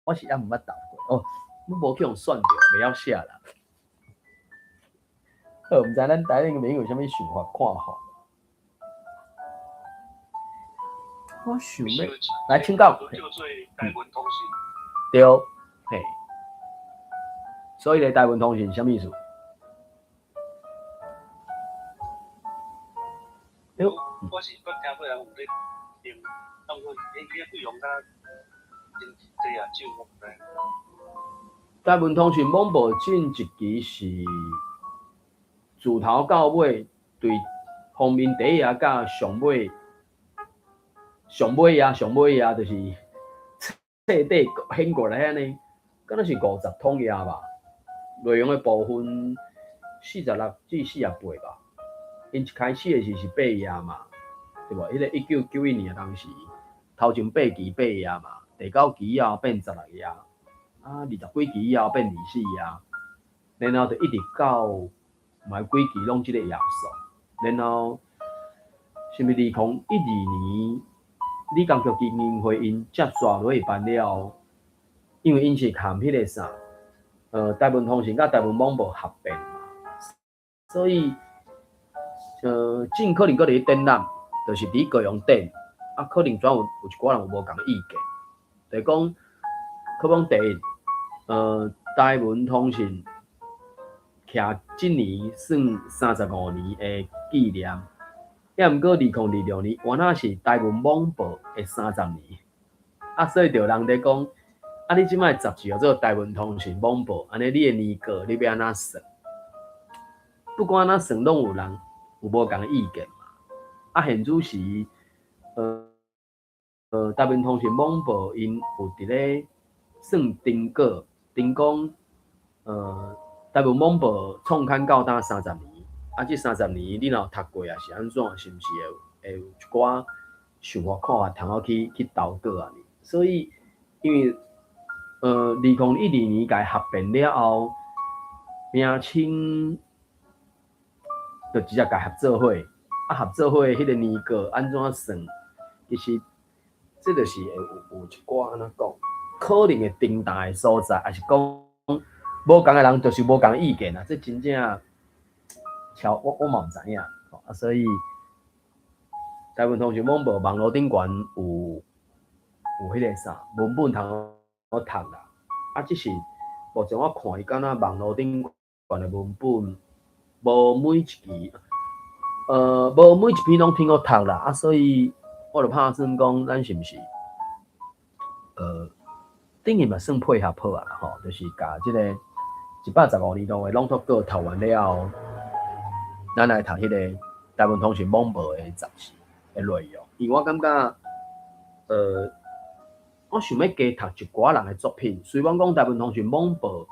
我是猶毋捌投過，哦，我無去予選著，袂曉寫啦。好，毋知咱台頂朋友有啥物想法看法？我想欲來請講。叫做台文通信。對，嘿。所以咧，台文通信啥物意思？對。我是捌聽過人有咧用，當做彼個費用敢真濟啊少，我毋知。台文通訊網報進一期是自頭到尾對封面第一頁佮上尾上尾頁上尾頁，就是冊底掀過來按呢，敢若是50通頁吧？內容的部分46至48吧。𪜶一開始的時是八頁嘛，對無？彼个1991年當時，頭前八期八頁嘛，第九期以後變16頁，啊，20幾期以後變24頁，然後就一直到嘛幾期攏這个頁數，然後是毋是2012年李光耀基金會𪜶接續落去辦了後，因為𪜶是含彼个啥，台文通訊佮台文網報合併嘛，所以，盡可能閣佇咧展覽，就是佇高雄展，啊，可能轉有一寡人有無仝意見，就是講，可講第一，台文通訊徛這年算35年的紀念，抑毋過2026年原來是台文網報的30年，啊，所以就有人佇講，啊，你這擺雜誌叫做台文通訊網報，按呢你的年過你欲按怎算？不管按怎算，攏有人有無仝意見嘛。啊，現此時，台文通訊網報𪜶有佇咧算定稿，定講，台文網報創刊到今三十年，啊，這三十年你若有讀過抑是按怎，是毋是會有一寡想法看法通好去投稿按呢？所以，因為，2012年共合併了後，名稱就直接共合做伙，啊，合做伙彼个年過按怎算？其實，這就是會有一寡按怎講，可能會爭執的所在，抑是講無仝的人就是無仝意見啊！這真正，超我嘛毋知影，啊，所以台文通訊網報網路頂懸有彼个啥文本通好讀啦，啊，只是目前我看伊敢若網路頂懸的文本，無每一期，無每一篇攏挺好讀啦，啊，所以我就拍算講，咱是毋是，等於嘛算配合好啊吼，就是共這个115年度的朗讀稿讀完了後，咱來讀彼个台文通訊網報的雜誌的內容，因為我感覺，我想欲加讀一寡人的作品，雖然講台文通訊網報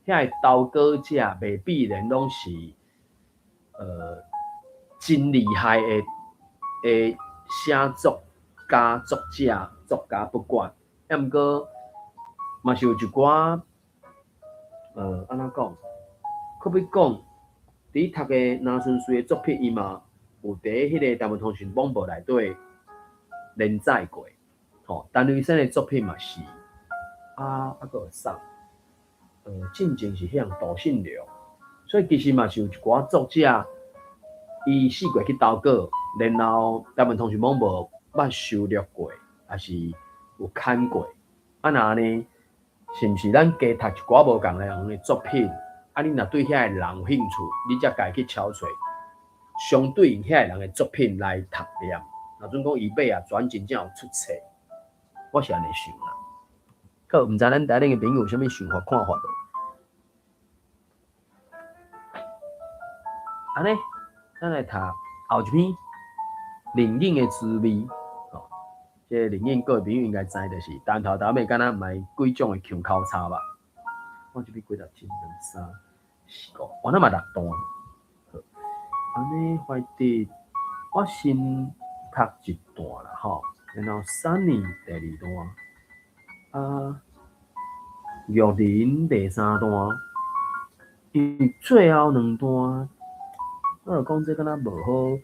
遐个投稿者袂必然攏是，真厲害的寫作家、作者、作家不管，抑毋過嘛是有一寡，按怎講？可比講，佇讀的林順穗的作品，伊嘛有佇彼个台文通訊網報內底連載過，吼，陳瑞生的作品嘛是，啊啊，閣有啥？進前是彼樣杜信良，所以其實嘛是有一寡作者，伊試過去投稿，然後台文通訊網報捌收錄過，抑是有刊過。啊，若按呢，是毋是咱加讀一寡無仝的人的作品？啊，你若對遐个人有興趣，你才家去敲揣相對應遐個人的作品來讀念。若準講伊尾仔轉真正有出冊，我是按呢想啦。好，毋知咱台頂的朋友有啥物想法看法無？按呢，咱來讀後一篇《靈隱的滋味》吼，這個靈隱各位朋友應該知，就是單頭到尾敢若毋愛幾種的腔口差吧。我這邊幾粒一、兩、三、四、五，我那嘛六段。好，按呢，懷得我先讀一段啦吼，然後 Sunny 第二段，啊，玉林第三段，因為最後兩段，我就講這敢若無好。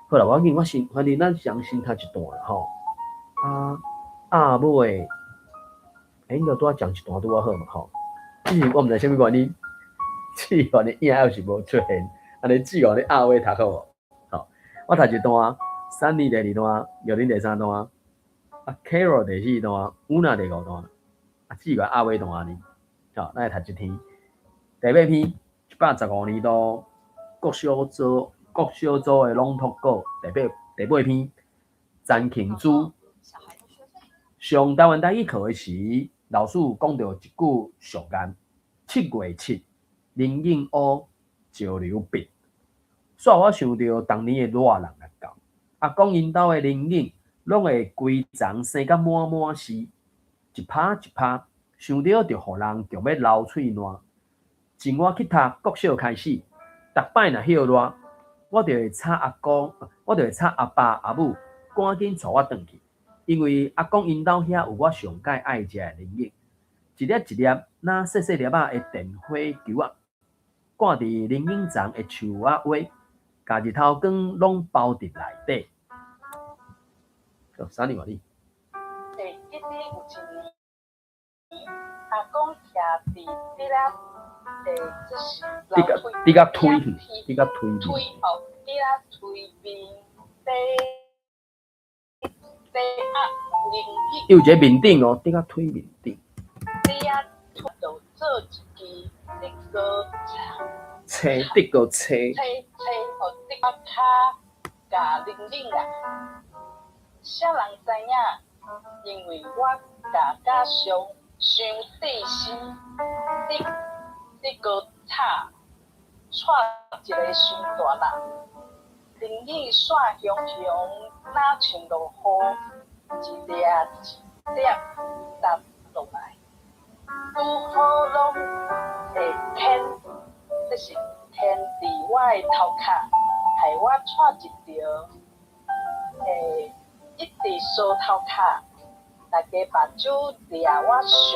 好啦，無要緊，我先，反正咱先讀一段啦吼。啊，鴨尾，應該拄仔講一段拄仔好嘛吼。只是我毋知啥物原因，志願的影猶是無出現，按呢志願的鴨尾讀好無？吼，我讀一段，Sunny 第二段，玉林第三段，啊，Carol 第四段，烏娜第五段，啊，志願鴨尾段按呢。吼，咱來讀這篇，第八篇，115年度國小組國小組的朗讀稿，第八篇，陳慶珠。上台灣台語課的時，老師講著一句俗諺：七月七，林應烏，石榴筆。煞予我想著逐年的熱人來到，阿公𪜶兜的龍眼攏會規叢生甲滿滿是，一葩一葩，想著就予人強欲流喙瀾。自我去讀國小開始，逐擺若歇熱，我就會吵阿公，我就會吵阿爸阿母趕緊帶我轉去，因為阿公𪜶兜遐有我上蓋愛食的龍眼，一粒一粒若細細粒仔的電火球仔，掛佇龍眼叢的樹仔尾，共日頭光攏包佇內底。好，啥人話你？會記得有一年，阿公徛佇竹仔的這是竹仔竹仔推，竹仔推推哦，竹仔推面底底仔龍眼。伊有一个面頂哦，竹仔推面頂。竹仔推就做一支竹篙叉，竹篙叉。叉叉哦，竹仔跤共龍眼啦。啥人知影？因為我共甲傷傷細心，竹竹篙插掣一个傷大力，龍眼煞雄雄，若像落雨，一粒一粒沓落來，拄好攏會天，這是天佇我的頭殼，害我掣一著，會一直趖頭殼，大家目睭掠我上，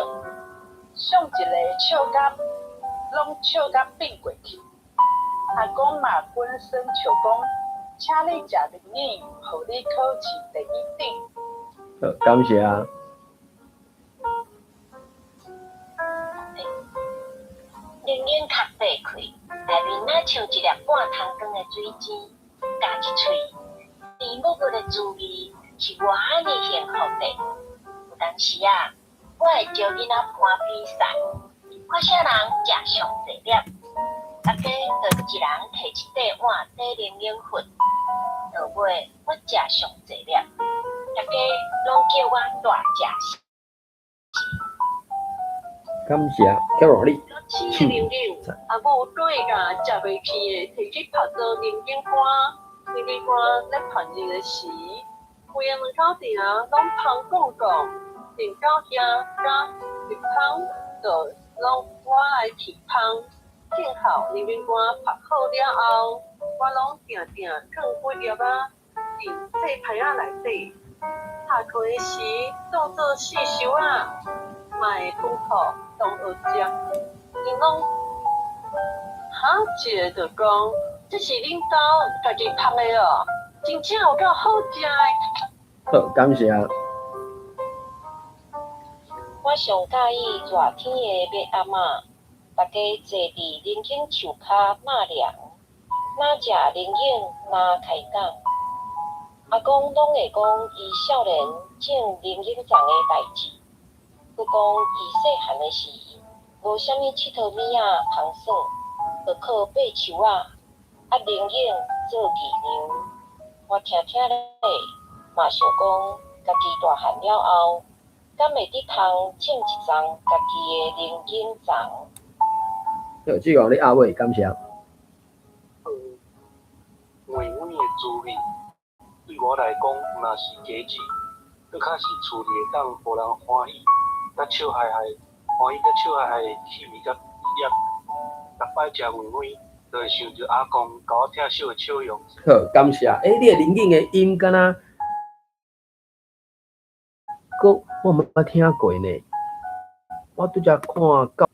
上一个笑甲攏笑甲變過去。阿公嘛滾耍笑講，請你食龍眼，予你考試第一等。好，感謝啊。龍眼殼擘開，內面若像一粒半湯光的水晶，咬一喙，甜滗滗的滋味是偌爾幸福的。有當時啊，我會招囡仔盤比賽，看啥人食上濟粒，大家就一人提一塊碗底龍眼粉。到尾我食上濟粒，大家攏叫我大食死。感謝，交予你。七零零，阿母對共食袂起的，提去拍做龍眼乾。龍眼乾咧烹飪的時，規个門口埕攏芳摃摃，連到遐佮入芳，就攏我來提芳。幸好龍眼乾曝好了後，我攏定定囥幾粒仔佇細盤仔內底。下課的時，當做四收仔，嘛會吩咐同學食。𪜶攏哈一个就講，這是恁兜家己曝的哦，真正有夠好食的。好，感謝。我上佮意熱天的麥暗仔，大家坐佇龍眼樹跤納涼，若食龍眼，若開講。阿公攏會講伊少年種龍眼叢的代誌，閣講伊細漢的時，無啥物𨑨迌物仔通耍，就靠爬樹仔，啊龍眼做伎倆。我聽聽咧，嘛想講，家己大漢了後，敢會得通種一叢家己的龍眼叢？好，志宏你押尾，感謝。糜糜的滋味，對我來講，毋若是果子，閣較是厝裡會當予人歡喜，佮笑嘻嘻，歡喜佮笑嘻嘻的氣味佮粒。逐擺食糜糜，就會想著阿公共我疼惜的笑容。好，感謝。欸，你的龍眼的音敢若，閣我毋捌聽過呢。我拄才看到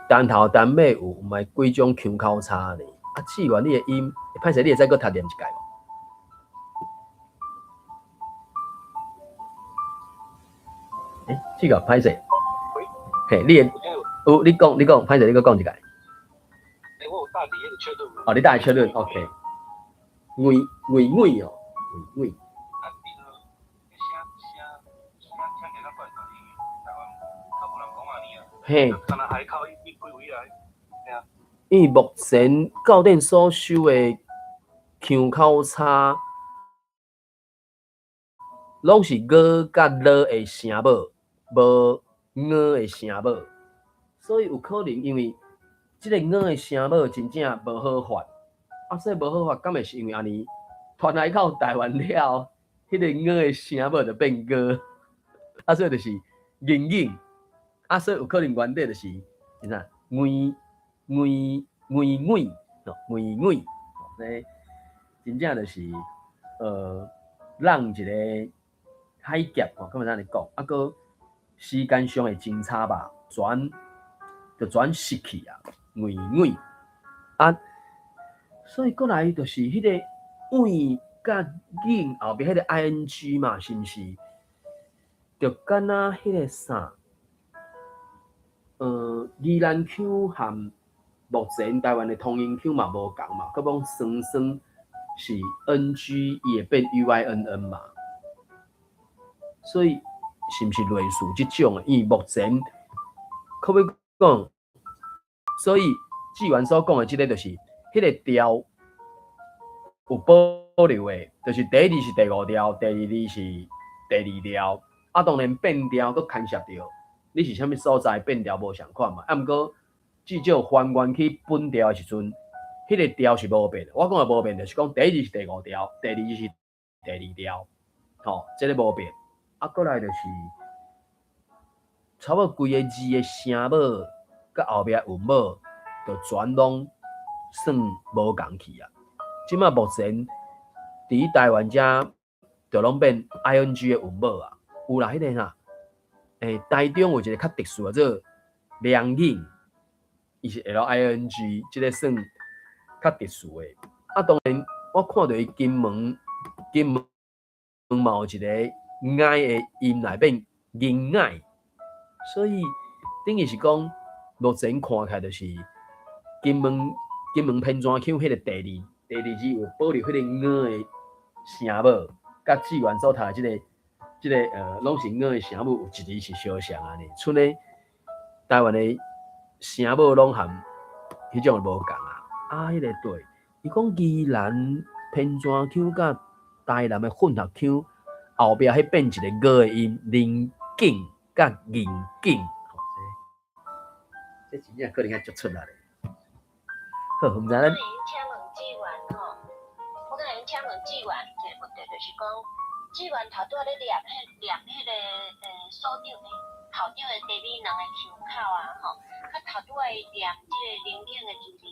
單頭單尾有，毋係幾種腔口差呢。啊，志願你的音，歹勢，你會使閣讀念一擺無？欸，這個歹勢。嘿，你的有，你講，你講，歹勢，你閣講一擺。欸，我有搭佇彼個確認。哦，你搭佇確認，OK。糜糜糜哦，糜糜。啊，伊就聲聲聲聽起來較怪怪，因為台灣較無人講按呢啊。嘿。敢若海口伊幾位來，嘿啊。因為目前教練所收的腔口差，攏是ㄍ佮ㄌ的聲母，無ㄛ的聲母，所以有可能因為這个ㄛ的聲母真正無好發，啊，所以無好法，敢會是因為按呢傳來到台灣了後，彼個𠊎的聲母就變𠊎，啊，所以就是𠊎𠊎，啊，所以有可能原底就是是啥，𠊎𠊎𠊎𠊎，哦，𠊎𠊎，哦，這真正就是讓一个海峽吼，敢會按呢講，啊，閣時間上的真差吧，全就全失去啊，𠊎𠊎啊，所以過來就是彼个𠊎佮𠊎後壁彼个 ing 嘛，是毋是？就敢若彼个啥？宜蘭腔和目前台灣的通用腔嘛無仝嘛，閣講雙雙是 ng，伊會變 uynn 嘛，所以是毋是類似這種的？因為目前可欲講，所以志源所講的這个就是彼個調有保留的，就是第一字是第五調，第二字是第二調，啊，當然變調閣牽涉著你是啥物所在變調無仝款嘛，啊，毋過至少還原去本調的時陣，彼个調是無變的。我講的無變，就是講第一字是第五調，第二字是第二調，吼，這个無變。啊，過來就是差不多規个字的聲母佮後壁韻母，就全攏算無仝去啊。這馬目前佇台灣遮，就攏變 ing 的韻母啊。有啦，彼个啥，台中有一个較特殊的做涼飲，伊是 ling，這个算較特殊的。啊，當然我看著伊金門，金門嘛有一個𠊎的音內變𠊎𠊎，所以等於是講，目前看起來就是金門金門偏磚腔彼个第二字有保留彼个𠊎的聲母，佮志源所讀的這個攏是𠊎的聲母有一字是相像按呢，賰咧台灣的聲母攏含彼種無仝啊。啊，彼个對，伊講宜蘭偏磚腔佮台南的混合腔後壁彼變一个𠊎的音，寧景佮銀景，這真正可能愛足出力的。好，毋知咱。我請問志源吼，我敢會請問志源一个問題，就是講志源頭拄仔咧念彼念彼个所長的校長的茶米卵的腔口啊吼，佮頭拄仔伊念這个寧景的主持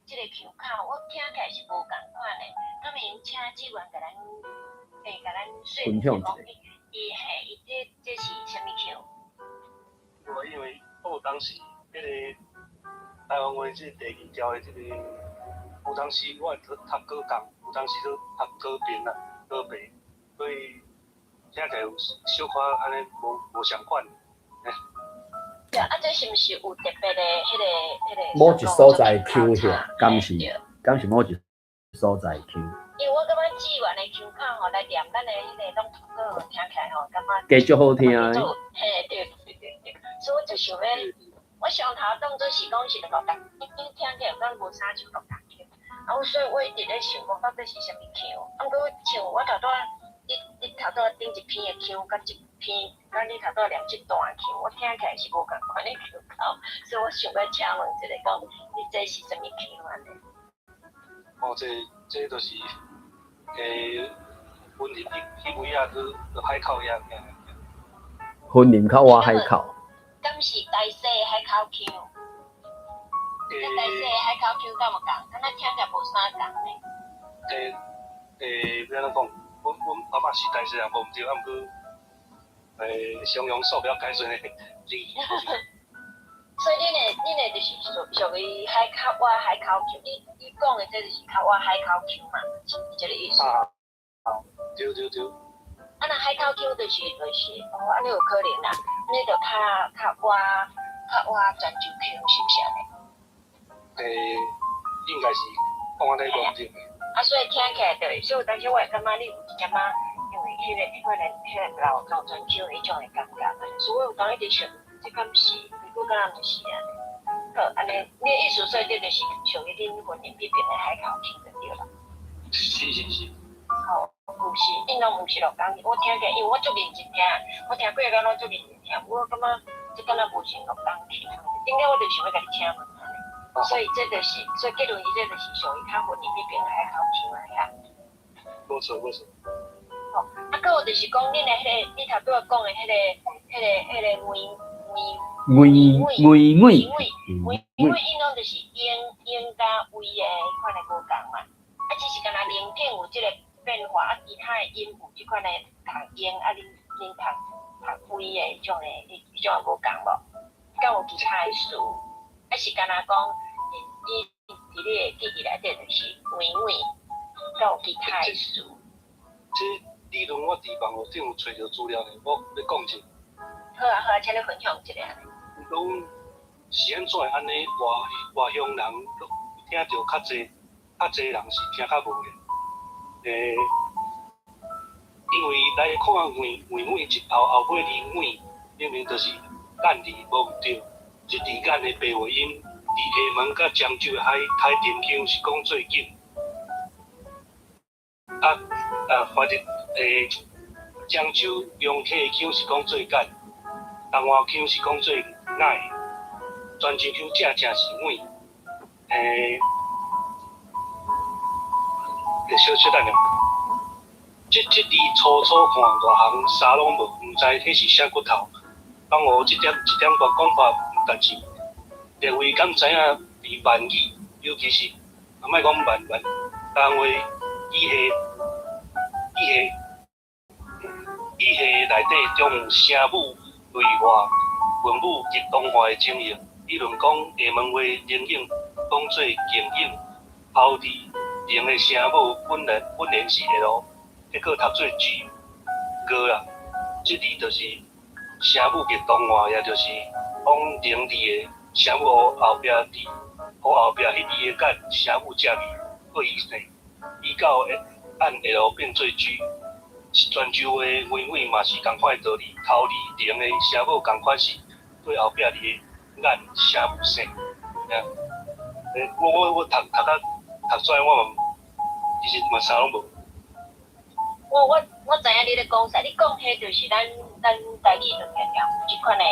這个腔口，我聽起來是無仝款的。敢會用請志源共咱共咱說分享一下。伊嘿，伊這是啥物腔？我因為我有當時彼个台灣話這第二調的這個，有當時我會讀高工，有當時都讀高邊啦，高白，所以聽起來有小可按呢無仝款。對啊，這是毋是有特別的彼个？某一所在腔遐，敢是？敢是某一所在腔？因為我感覺志源的腔口吼，來念咱的彼个攏讀稿，聽起來吼，感覺加足好聽的。嘿，對對對對，所以我就想欲，我上頭當做是講是鹿港，聽起來敢無啥像鹿港腔，啊，所以我一直咧想講到底是啥物腔。啊，毋過像我頭拄仔，你頭拄仔頂一篇的腔，佮這篇，佮你頭拄仔念這段腔，我聽起來是無仝款的腔口，所以我想欲請問一下，講你這是啥物腔按呢？哦，這就是雲林彼位仔去海口遐。雲林較倚海口。敢是台西的海口腔？這台西的海口腔敢有仝？敢若聽起來無啥仝呢？欲按怎講？阮阿嬤是台西人，無毋對，啊毋過形容數比較解釋呢。所以恁的就是屬於海口倚海口腔，你講的這就是較倚海口腔嘛，是這个意思？啊，對對對。啊，若海口腔就是哦，按呢有可能啦，按呢就較倚泉州腔，是毋是按呢？應該是講按呢無毋對。啊，所以聽起來就是，所以有當時我會感覺你有一點仔，因為彼個老泉腔彼種的感覺，所以我有當一直想，這敢是？我敢若毋是按呢？好，按呢，你的意思說這就是屬於恁雲林彼邊的海口腔就對啦。是是是。吼，毋是，𪜶攏毋是鹿港，我聽起來，因為我足認真聽，我聽過個攏足認真聽，我感覺這敢若無像鹿港腔，頂下我就想欲共你請問按呢。所以這就是，所以結論伊這就是屬於較雲林彼爿海口腔的遐。無錯無錯。吼，啊，閣有就是講，恁的彼個，你頭拄仔講的彼個、彼個、彼個梅梅梅梅梅梅梅，𪜶攏就是英英佮威的彼款的無仝嘛。啊，只是干焦寧景有這個變化，啊，其他的音有這款的讀英，啊，恁讀讀威的彼種的彼種的無仝無？敢有其他的詞？啊是干焦講，你佇你的記憶內底就是梅梅，敢有其他的詞？這理論我佇網路頂有揣著資料呢，我欲講者。好啊好啊，請你分享一下。伊講是按怎會按呢？外外鄉人聽著較濟，較濟人是聽較無的。因為來看梅梅梅這後後尾字梅，明明就是簡字無毋對。這字簡的白話音，佇廈門佮漳州的海海澄腔是講做緊。啊啊，反正漳州陽客的腔是講做簡，台灣腔是講做矮，泉州腔正正是梅。小小等下，這這字粗粗看，外行啥攏無，毋知彼是啥骨頭。江湖這點這點我講法毋但是，列位敢知影佇閩語，尤其是啊，莫講閩閩，台灣話語系語系語系內底，中有聲母類化、韻母及同化的情形。比如講，廈門話寧景講做景影，頭字寧的聲母本來本來是 L，結果讀做 G，語啦。這字就是聲母及同化，也就是講寧字的聲母後壁字，予後壁彼字的簡聲母正字，過伊姓，伊到按 L 變做 G。泉州話梅梅嘛是仝款的道理，頭字寧的聲母仝款是對後壁字的眼聲母姓。我我我讀讀甲讀出來，我嘛其實嘛啥攏無。我我我知影你咧講啥，你講彼就是咱咱台語就定定有這款的，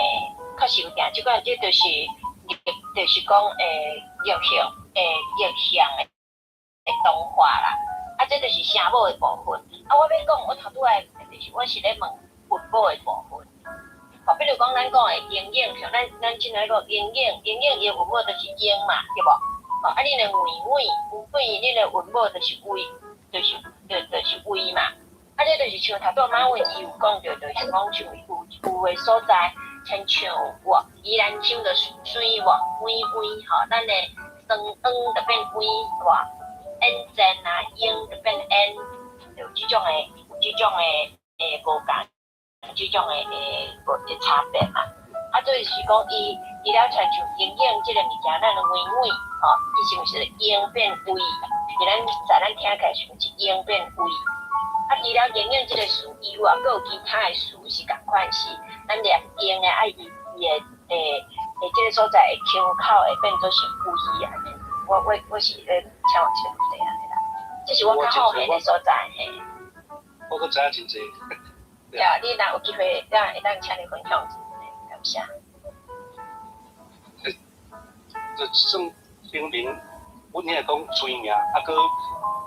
確實有定這款，這就是就是講逆向逆向的動畫啦。啊，這就是聲母的部分。啊，我欲講，我頭拄仔就是我是咧問韻母的部分。吼，比如講咱講的英英，像咱咱這個英英，英英伊的韻母就是英嘛，對無？吼，啊，恁的梅梅梅，恁的韻母就是威，就是就就是威嘛。啊，這就是像頭拄仔馬文伊有講著，就是講像有有的所在，親像我宜蘭腔就水我威威吼，咱的雙 N 就變威我，N 尖啊，英就變 N，有這種的有這種的無仝，這種的無的差別嘛。啊，就是講伊伊了親像英英這个物件，咱的威威吼，伊是毋是英變威？佇咱在咱聽起來是毋是英變威？啊，除了英英這个詞以外，閣有其他的詞是仝款是，咱念英的啊，伊伊的的這个所在的腔口會變做是威按呢。我我我是咧請問這個問題按呢啦，這是我較好奇的所在嘿。我閣知影真濟。對啊，你若有機會，咱會當請你分享一下，感謝。就算清明，阮遐講吹名，啊，閣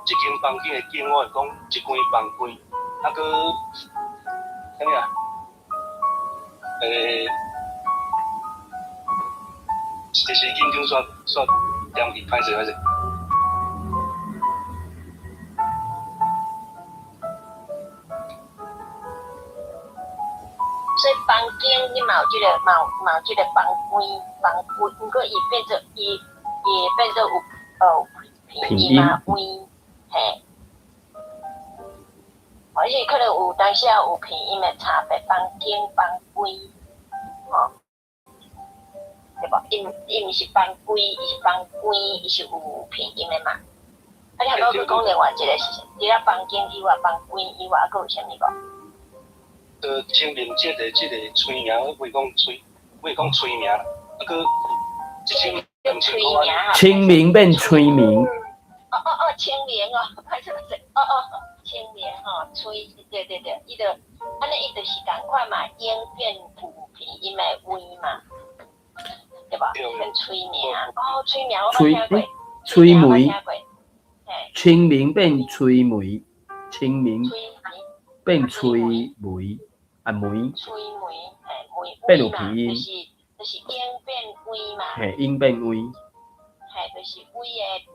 這間房間的間，我會講這間房間，啊，閣啥物啊？其實緊張煞煞點去，歹勢歹勢。所以房間你嘛有這個，嘛有嘛有這個房間，房間，毋過伊變做伊伊變做有拼音嘛，威嘿，而且可能有當時有拼音的差別，房間房間，吼，對無？伊伊毋是房間，伊是房間，伊是有拼音的嘛。啊，你頭拄閣講另外一個是，除了房間以外，房間以外，閣有啥物無？清明節的這個吹名，我會講吹，我會講吹名，啊，閣一千兩千塊。清明變吹名。哦哦哦，清明哦，歹勢歹勢，哦哦，清明吼，吹，對對對，伊就按呢，伊就是仝款嘛，英變有拼音的威嘛。對無？變吹名，哦，吹名我捌聽過，吹梅，清明變吹梅，清明變吹梅，啊梅，吹梅，嘿，梅變有鼻音，就是英變威嘛，嘿，英變威，嘿，就是威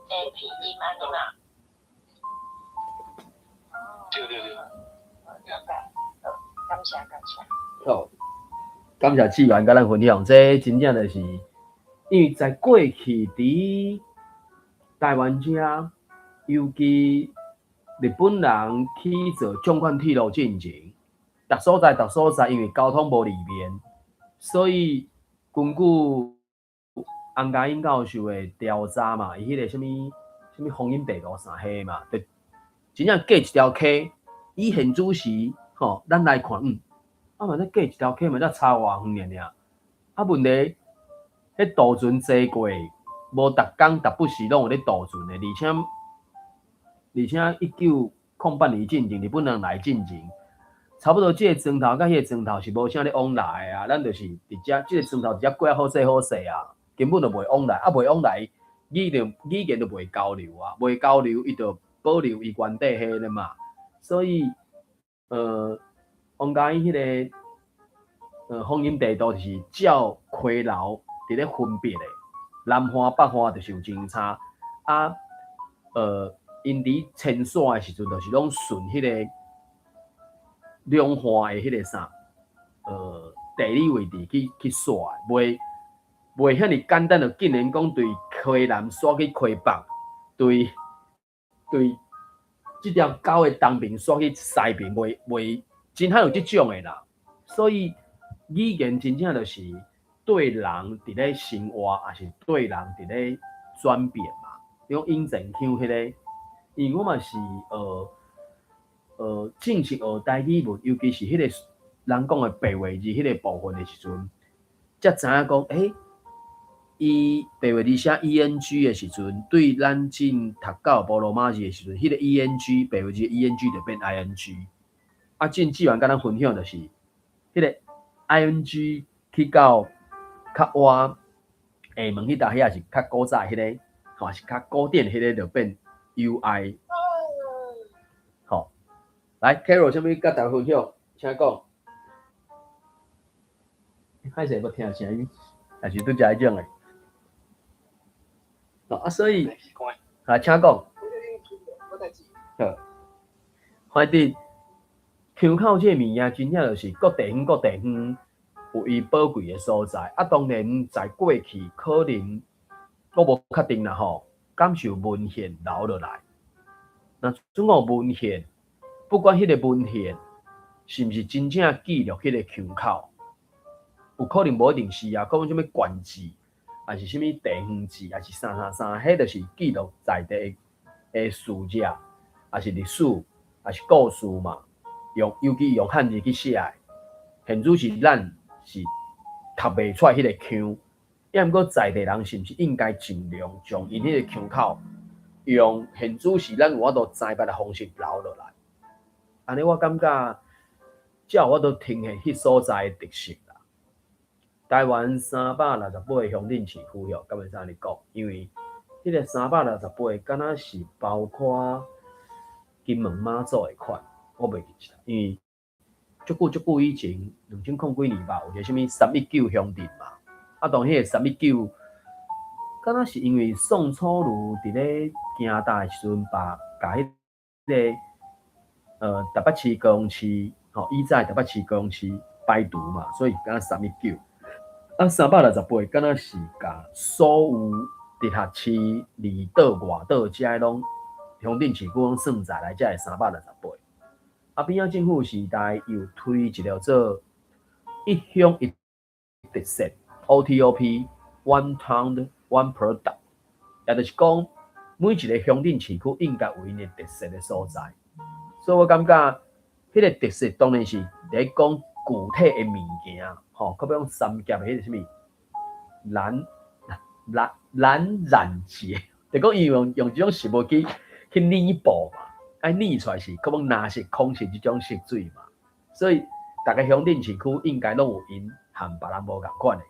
的鼻音按呢嘛。對對對，了解，好，感謝感謝。好，感謝志源佮咱分享，這真正就是，因為在過去佇台灣遮，尤其日本人去做縱貫鐵路進前，逐所在逐所在，因為交通無利便，所以根據洪家英教授的調查嘛，伊彼個啥物啥物方言地圖啥彼嘛，就真正隔一條溪，以現主時吼，咱來看，啊嘛，這隔一條溪嘛，才差偌遠爾爾，啊問題，彼渡船坐過，無逐工逐不時攏有咧渡船的，而且1908年進前，日本人來進前，差不多這个庄頭佮彼个莊頭是無啥咧往來的啊，咱就是佇遮，這个莊頭佇遮過好勢好勢啊，根本就袂往來，啊袂往來，語言就袂交流啊，袂交流，伊就保留伊原底彼个嘛，所以，王嘉英彼个，方言地圖就是照溪流佇咧分別的，南岸北岸就是有真差，啊，𪜶佇遷徙的時陣，就是攏順彼个兩岸的彼个啥，地理位置去徙，袂遐爾簡單，就竟然講對溪南徙去溪北，對這條溝的東邊徙去西邊，袂真罕有這種的啦。所以語言真正就是對人佇咧生活，抑是對人佇咧轉變嘛。你講引前腔彼个，因為我嘛是學正式學台語文，尤其是彼個人講的白話字彼個部分的時陣，才知影講，伊白話字寫 E N G 的時陣，對咱進讀到波羅馬字的時陣，彼個 E N G 白話字 E N G 就變 I N G。啊，進志源佮咱分享就是，彼個 I N G 去到較倚廈門彼搭遐是較古早彼个，吼是較古典彼個就變 U I。好，來，Carol，啥物佮大家分享？請講。歹勢無聽聲音，還是拄才彼種的？啊，所以，啊，請講。好，反正腔口這个物件，真正就是各地方各地方有伊寶貴的所在。啊，當然在過去可能我無確定啦吼，敢是有文獻留落來。若準講文獻，不管彼个文獻是毋是真正記錄彼個腔口，有可能無一定是啊，可能啥物縣志，抑是啥物地方志，抑是啥啥啥，彼就是記錄在地的事跡，抑是歷史，抑是故事嘛。用尤其用漢字去寫的，現主時咱是讀袂出來彼個腔，抑毋過在地人是毋是應該盡量將𪜶彼個腔口用現主時咱有法度知捌的方式留落來？按呢我感覺才有法度呈現彼所在的特色啦。台灣368個鄉鎮市區吼，敢會使按呢講？因為彼個三百六十八個敢若是包括金門馬祖的款，我袂記得，因為足久足久以前，2000幾年吧，有一個啥物319鄉鎮嘛。啊，當彼個三一九，敢若是因為宋楚瑜佇咧行大的時陣，把共彼个台北市、高雄市，吼，以早台北市、高雄市排除嘛，所以敢若三一九。啊，368敢若是共所有直轄市、離島、外島遮攏鄉鎮市區攏算在內，才會三百六十八。啊，邊仔政府時代又推一個做一鄉一特色 OTOP One Town One Product，也就是講每一個鄉鎮市區應該有𪜶的特色的所在。所以我感覺，彼個特色當然是佇咧講具體的物件，吼，較比講三峽的彼個啥物藍染節，就講伊用這種食物去擬布嘛，愛擬出來是較講藍色、孔色這種色水嘛，所以逐个鄉鎮市區應該攏有𪜶和別人無仝款的。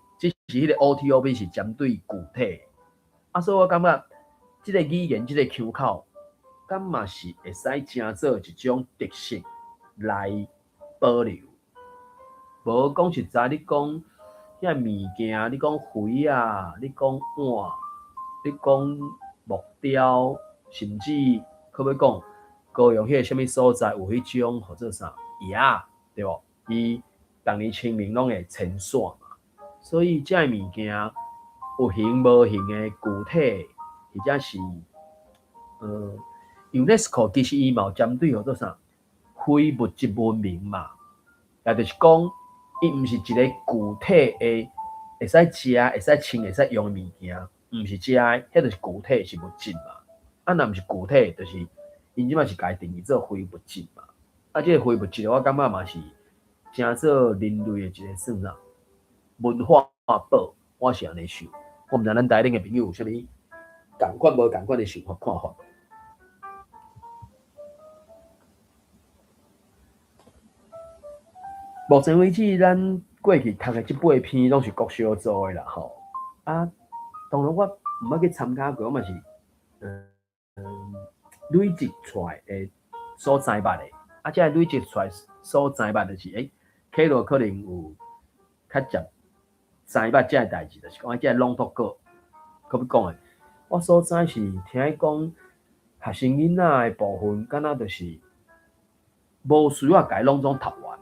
彼个 OTOP 是針對具體，啊，所以我感覺這个語言這个腔口，敢嘛是會使成做一種特色來保留。無講實在，你講遐物件，你講魚仔，你講碗，你講木雕，甚至閣欲講高雄彼个啥物所在有彼種號做啥葉仔，對無？伊逐年清明攏會遷徙嘛，所以這个物件有形無形的具體，或者是UNESCO 其實伊嘛有針對號做啥非物質文明嘛，也就是講，伊毋是一個具體的會使食、會使穿、會使用的物件，毋是這个，彼就是具體是物質嘛。啊，若毋是具體，就是𪜶這擺是共伊定義做非物質嘛。啊，這個非物質，我感覺嘛是成做人類的一個算啥文化寶，我是按呢想。我毋知咱台頂的朋友有啥物仝款無仝款的想法看法。目前為止，咱過去讀的這八篇攏是國小做的啦，吼。啊，當然我毋捌去參加過，我嘛是累積出來的所知捌的。啊，這个累積出來所知捌就是，欸，啟樂可能有較捷知捌這個代誌，就是講這个朗讀稿，閣欲講的。我所知是聽伊講，學生囡仔的部分，敢若就是無需要共伊攏總讀完，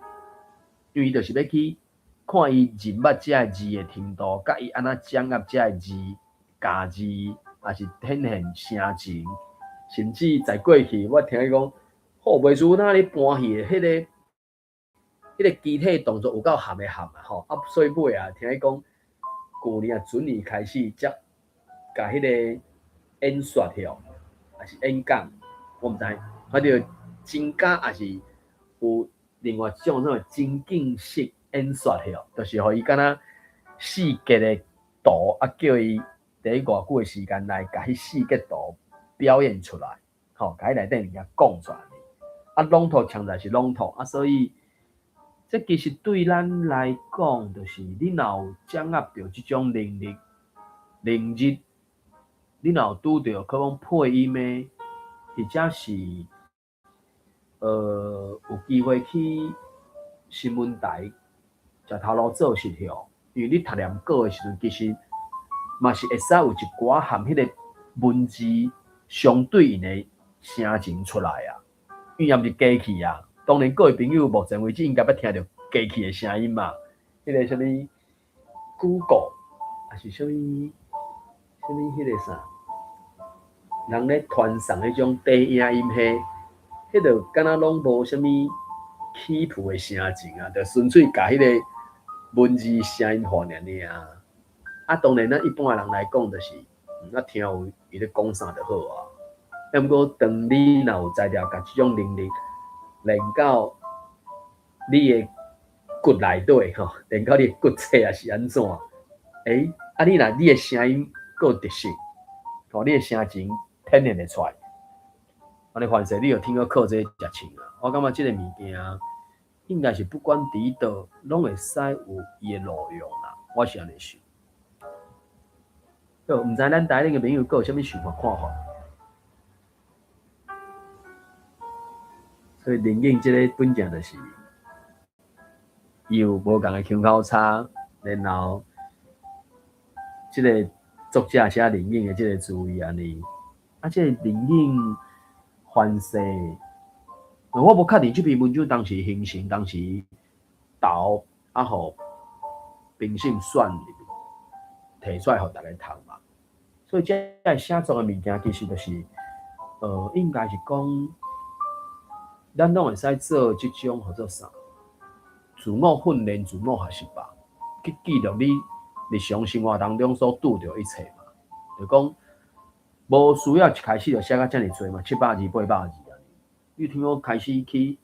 因為伊就是欲去看伊認捌這个字的程度，佮伊按怎掌握這个字、咬字，抑是展現聲情，甚至在過去，我聽伊講，好袂輸哪咧搬戲的彼個肢體動作有夠含的含啊吼，啊，所以尾啊，聽伊講，舊年啊，準年開始才共彼個演說吼，抑是演講，我毋知，反正增加抑是有另外一種啥物情景式演說吼，就是予伊敢若四格的圖，啊，叫伊佇偌久的時間內，共彼四格圖表演出來，吼，共彼內底物件講出來。啊，朗讀強在是朗讀，啊，所以這其實對咱來講，就是你若有掌握著這種能力、能力，你若有拄著可講配音的，或者是有機會去新聞台食頭路做實吼，因為你讀念稿的時陣，其實嘛是會使有一寡含彼個文字相對應的聲情出來啊。因為也毋是機器啊，當然各位朋友目前為止應該捌聽著機器的聲音嘛，彼個啥物 Google，抑是啥物啥物彼個啥，人咧傳送彼種短影音彼，彼就敢若攏無啥物起伏的聲情啊，就純粹共彼個文字聲音化爾爾。啊，當然咱一般的人來講，就是啊聽有伊咧講啥就好啊。啊，毋過當你若有才調，共這種能力練到你的骨內底吼，練到你的骨髓抑是按怎？欸，啊你若你的聲音閣有特色，吼，你的聲情展現會出來，按呢凡勢你就聽講靠這個食穿啊。我感覺這个物件應該是不管佇佗，攏會使有伊的路用啦。我是按呢想。好，毋知咱台頂的朋友閣有啥物想法看法？所以林穎這个本正就是，伊有無仝的腔口差，然後這个作者寫林穎的這个滋味按呢，啊，這个林穎凡勢，我無確定這篇文章當時形成，當時投啊，予評審選入去，提出來予大家讀嘛。所以這个寫作的物件其實就是，應該是講，咱攏會使做這種號做啥？自我訓練、自我學習吧，去記錄你日常生活當中所拄著一切嘛。就講無需要一開始就寫甲遮爾濟嘛，700字、800字按呢。你聽講開始去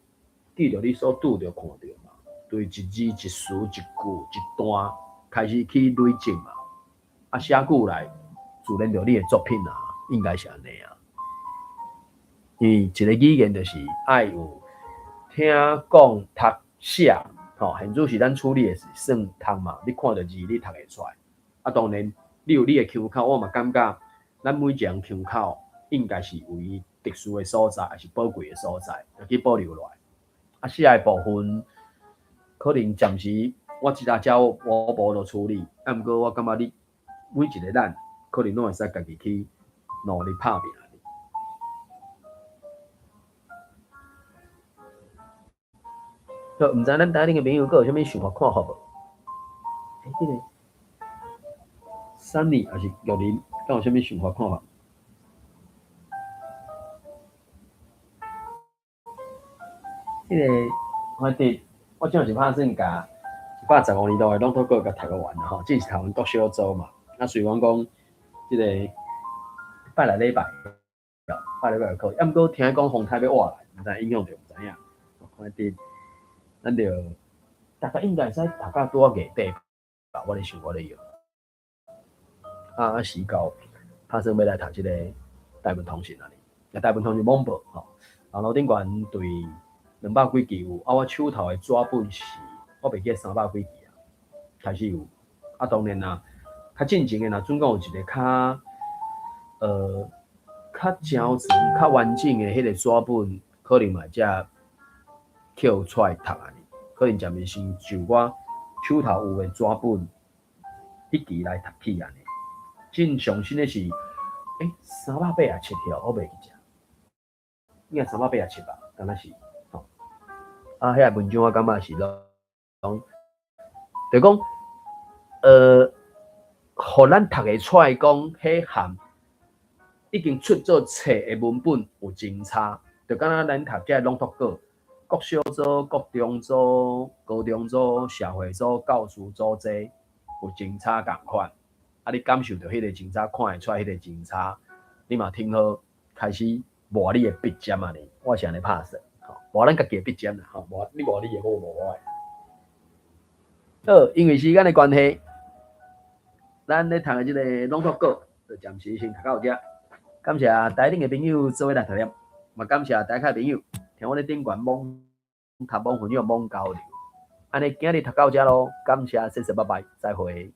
記錄你所拄著、看著嘛，對一字、一詞、一句、一段開始去累積嘛。啊，寫久來，自然就你的作品啊，應該是按呢啊。因為一個語言就是愛有聽、講、讀、寫，吼，現主時咱處理的是算讀嘛，你看著字你讀會出來，啊，當然你有你的腔口，我嘛感覺咱每一個人腔口應該是有伊特殊的所在，抑是寶貴的所在，去保留落來。啊，寫的部分可能暫時我這搭遮我無落處理，啊，毋過我感覺你每一個咱可能攏會使家己去努力拍拚。好，毋知咱台頂的朋友閣有啥物想法看法無？欸，這個三里抑是玉林，敢有啥物想法看法？彼個反正我這是拍算共115年度的朗讀稿共讀完啦吼，這是讀完國小組嘛。啊，雖然講這個拜六禮拜，拜六禮拜有考，啊，毋過聽講風台欲倚來，毋知影影響著毋知影。反正咱就大概應該會使讀到拄仔月底吧，我咧想我咧用。啊，時到拍算欲來讀這個大文通訊啊，啊，大文通訊網報吼，啊，樓頂懸對200幾期有，啊，我手頭的紙本是，我袂記得300幾期啊，開始有。啊，當然啦，較進前的若準講有一個較，較精準、較完整的彼個紙本，可能嘛會才抾出來讀按呢。可能暫時先就我手頭有的紙本，彼期來讀起按呢。真上新的是，欸，387條，我袂記得，應該387吧，敢若是，吼。啊，遐個文章我感覺是攏，就講，予咱讀會出來講，彼項已經出做冊的文本有真差，就敢若咱讀這個朗讀稿，國小組、國中組、高中組、社會組、教師組這有真差仝款。啊，你感受著彼個真差，看會出來彼個真差，你嘛挺好，開始磨你的筆尖按呢，我是按呢拍算，吼，磨咱家己的筆尖啦，吼，磨你磨你的，我磨我的。好，因為時間的關係，咱咧讀的這個朗讀稿就暫時先讀到這。感謝台頂的朋友做伙來聽，嘛感謝台下朋友聽我咧頂懸網讀網分享網交流。按呢今日讀到這囉，感謝，謝謝，拜拜，再會。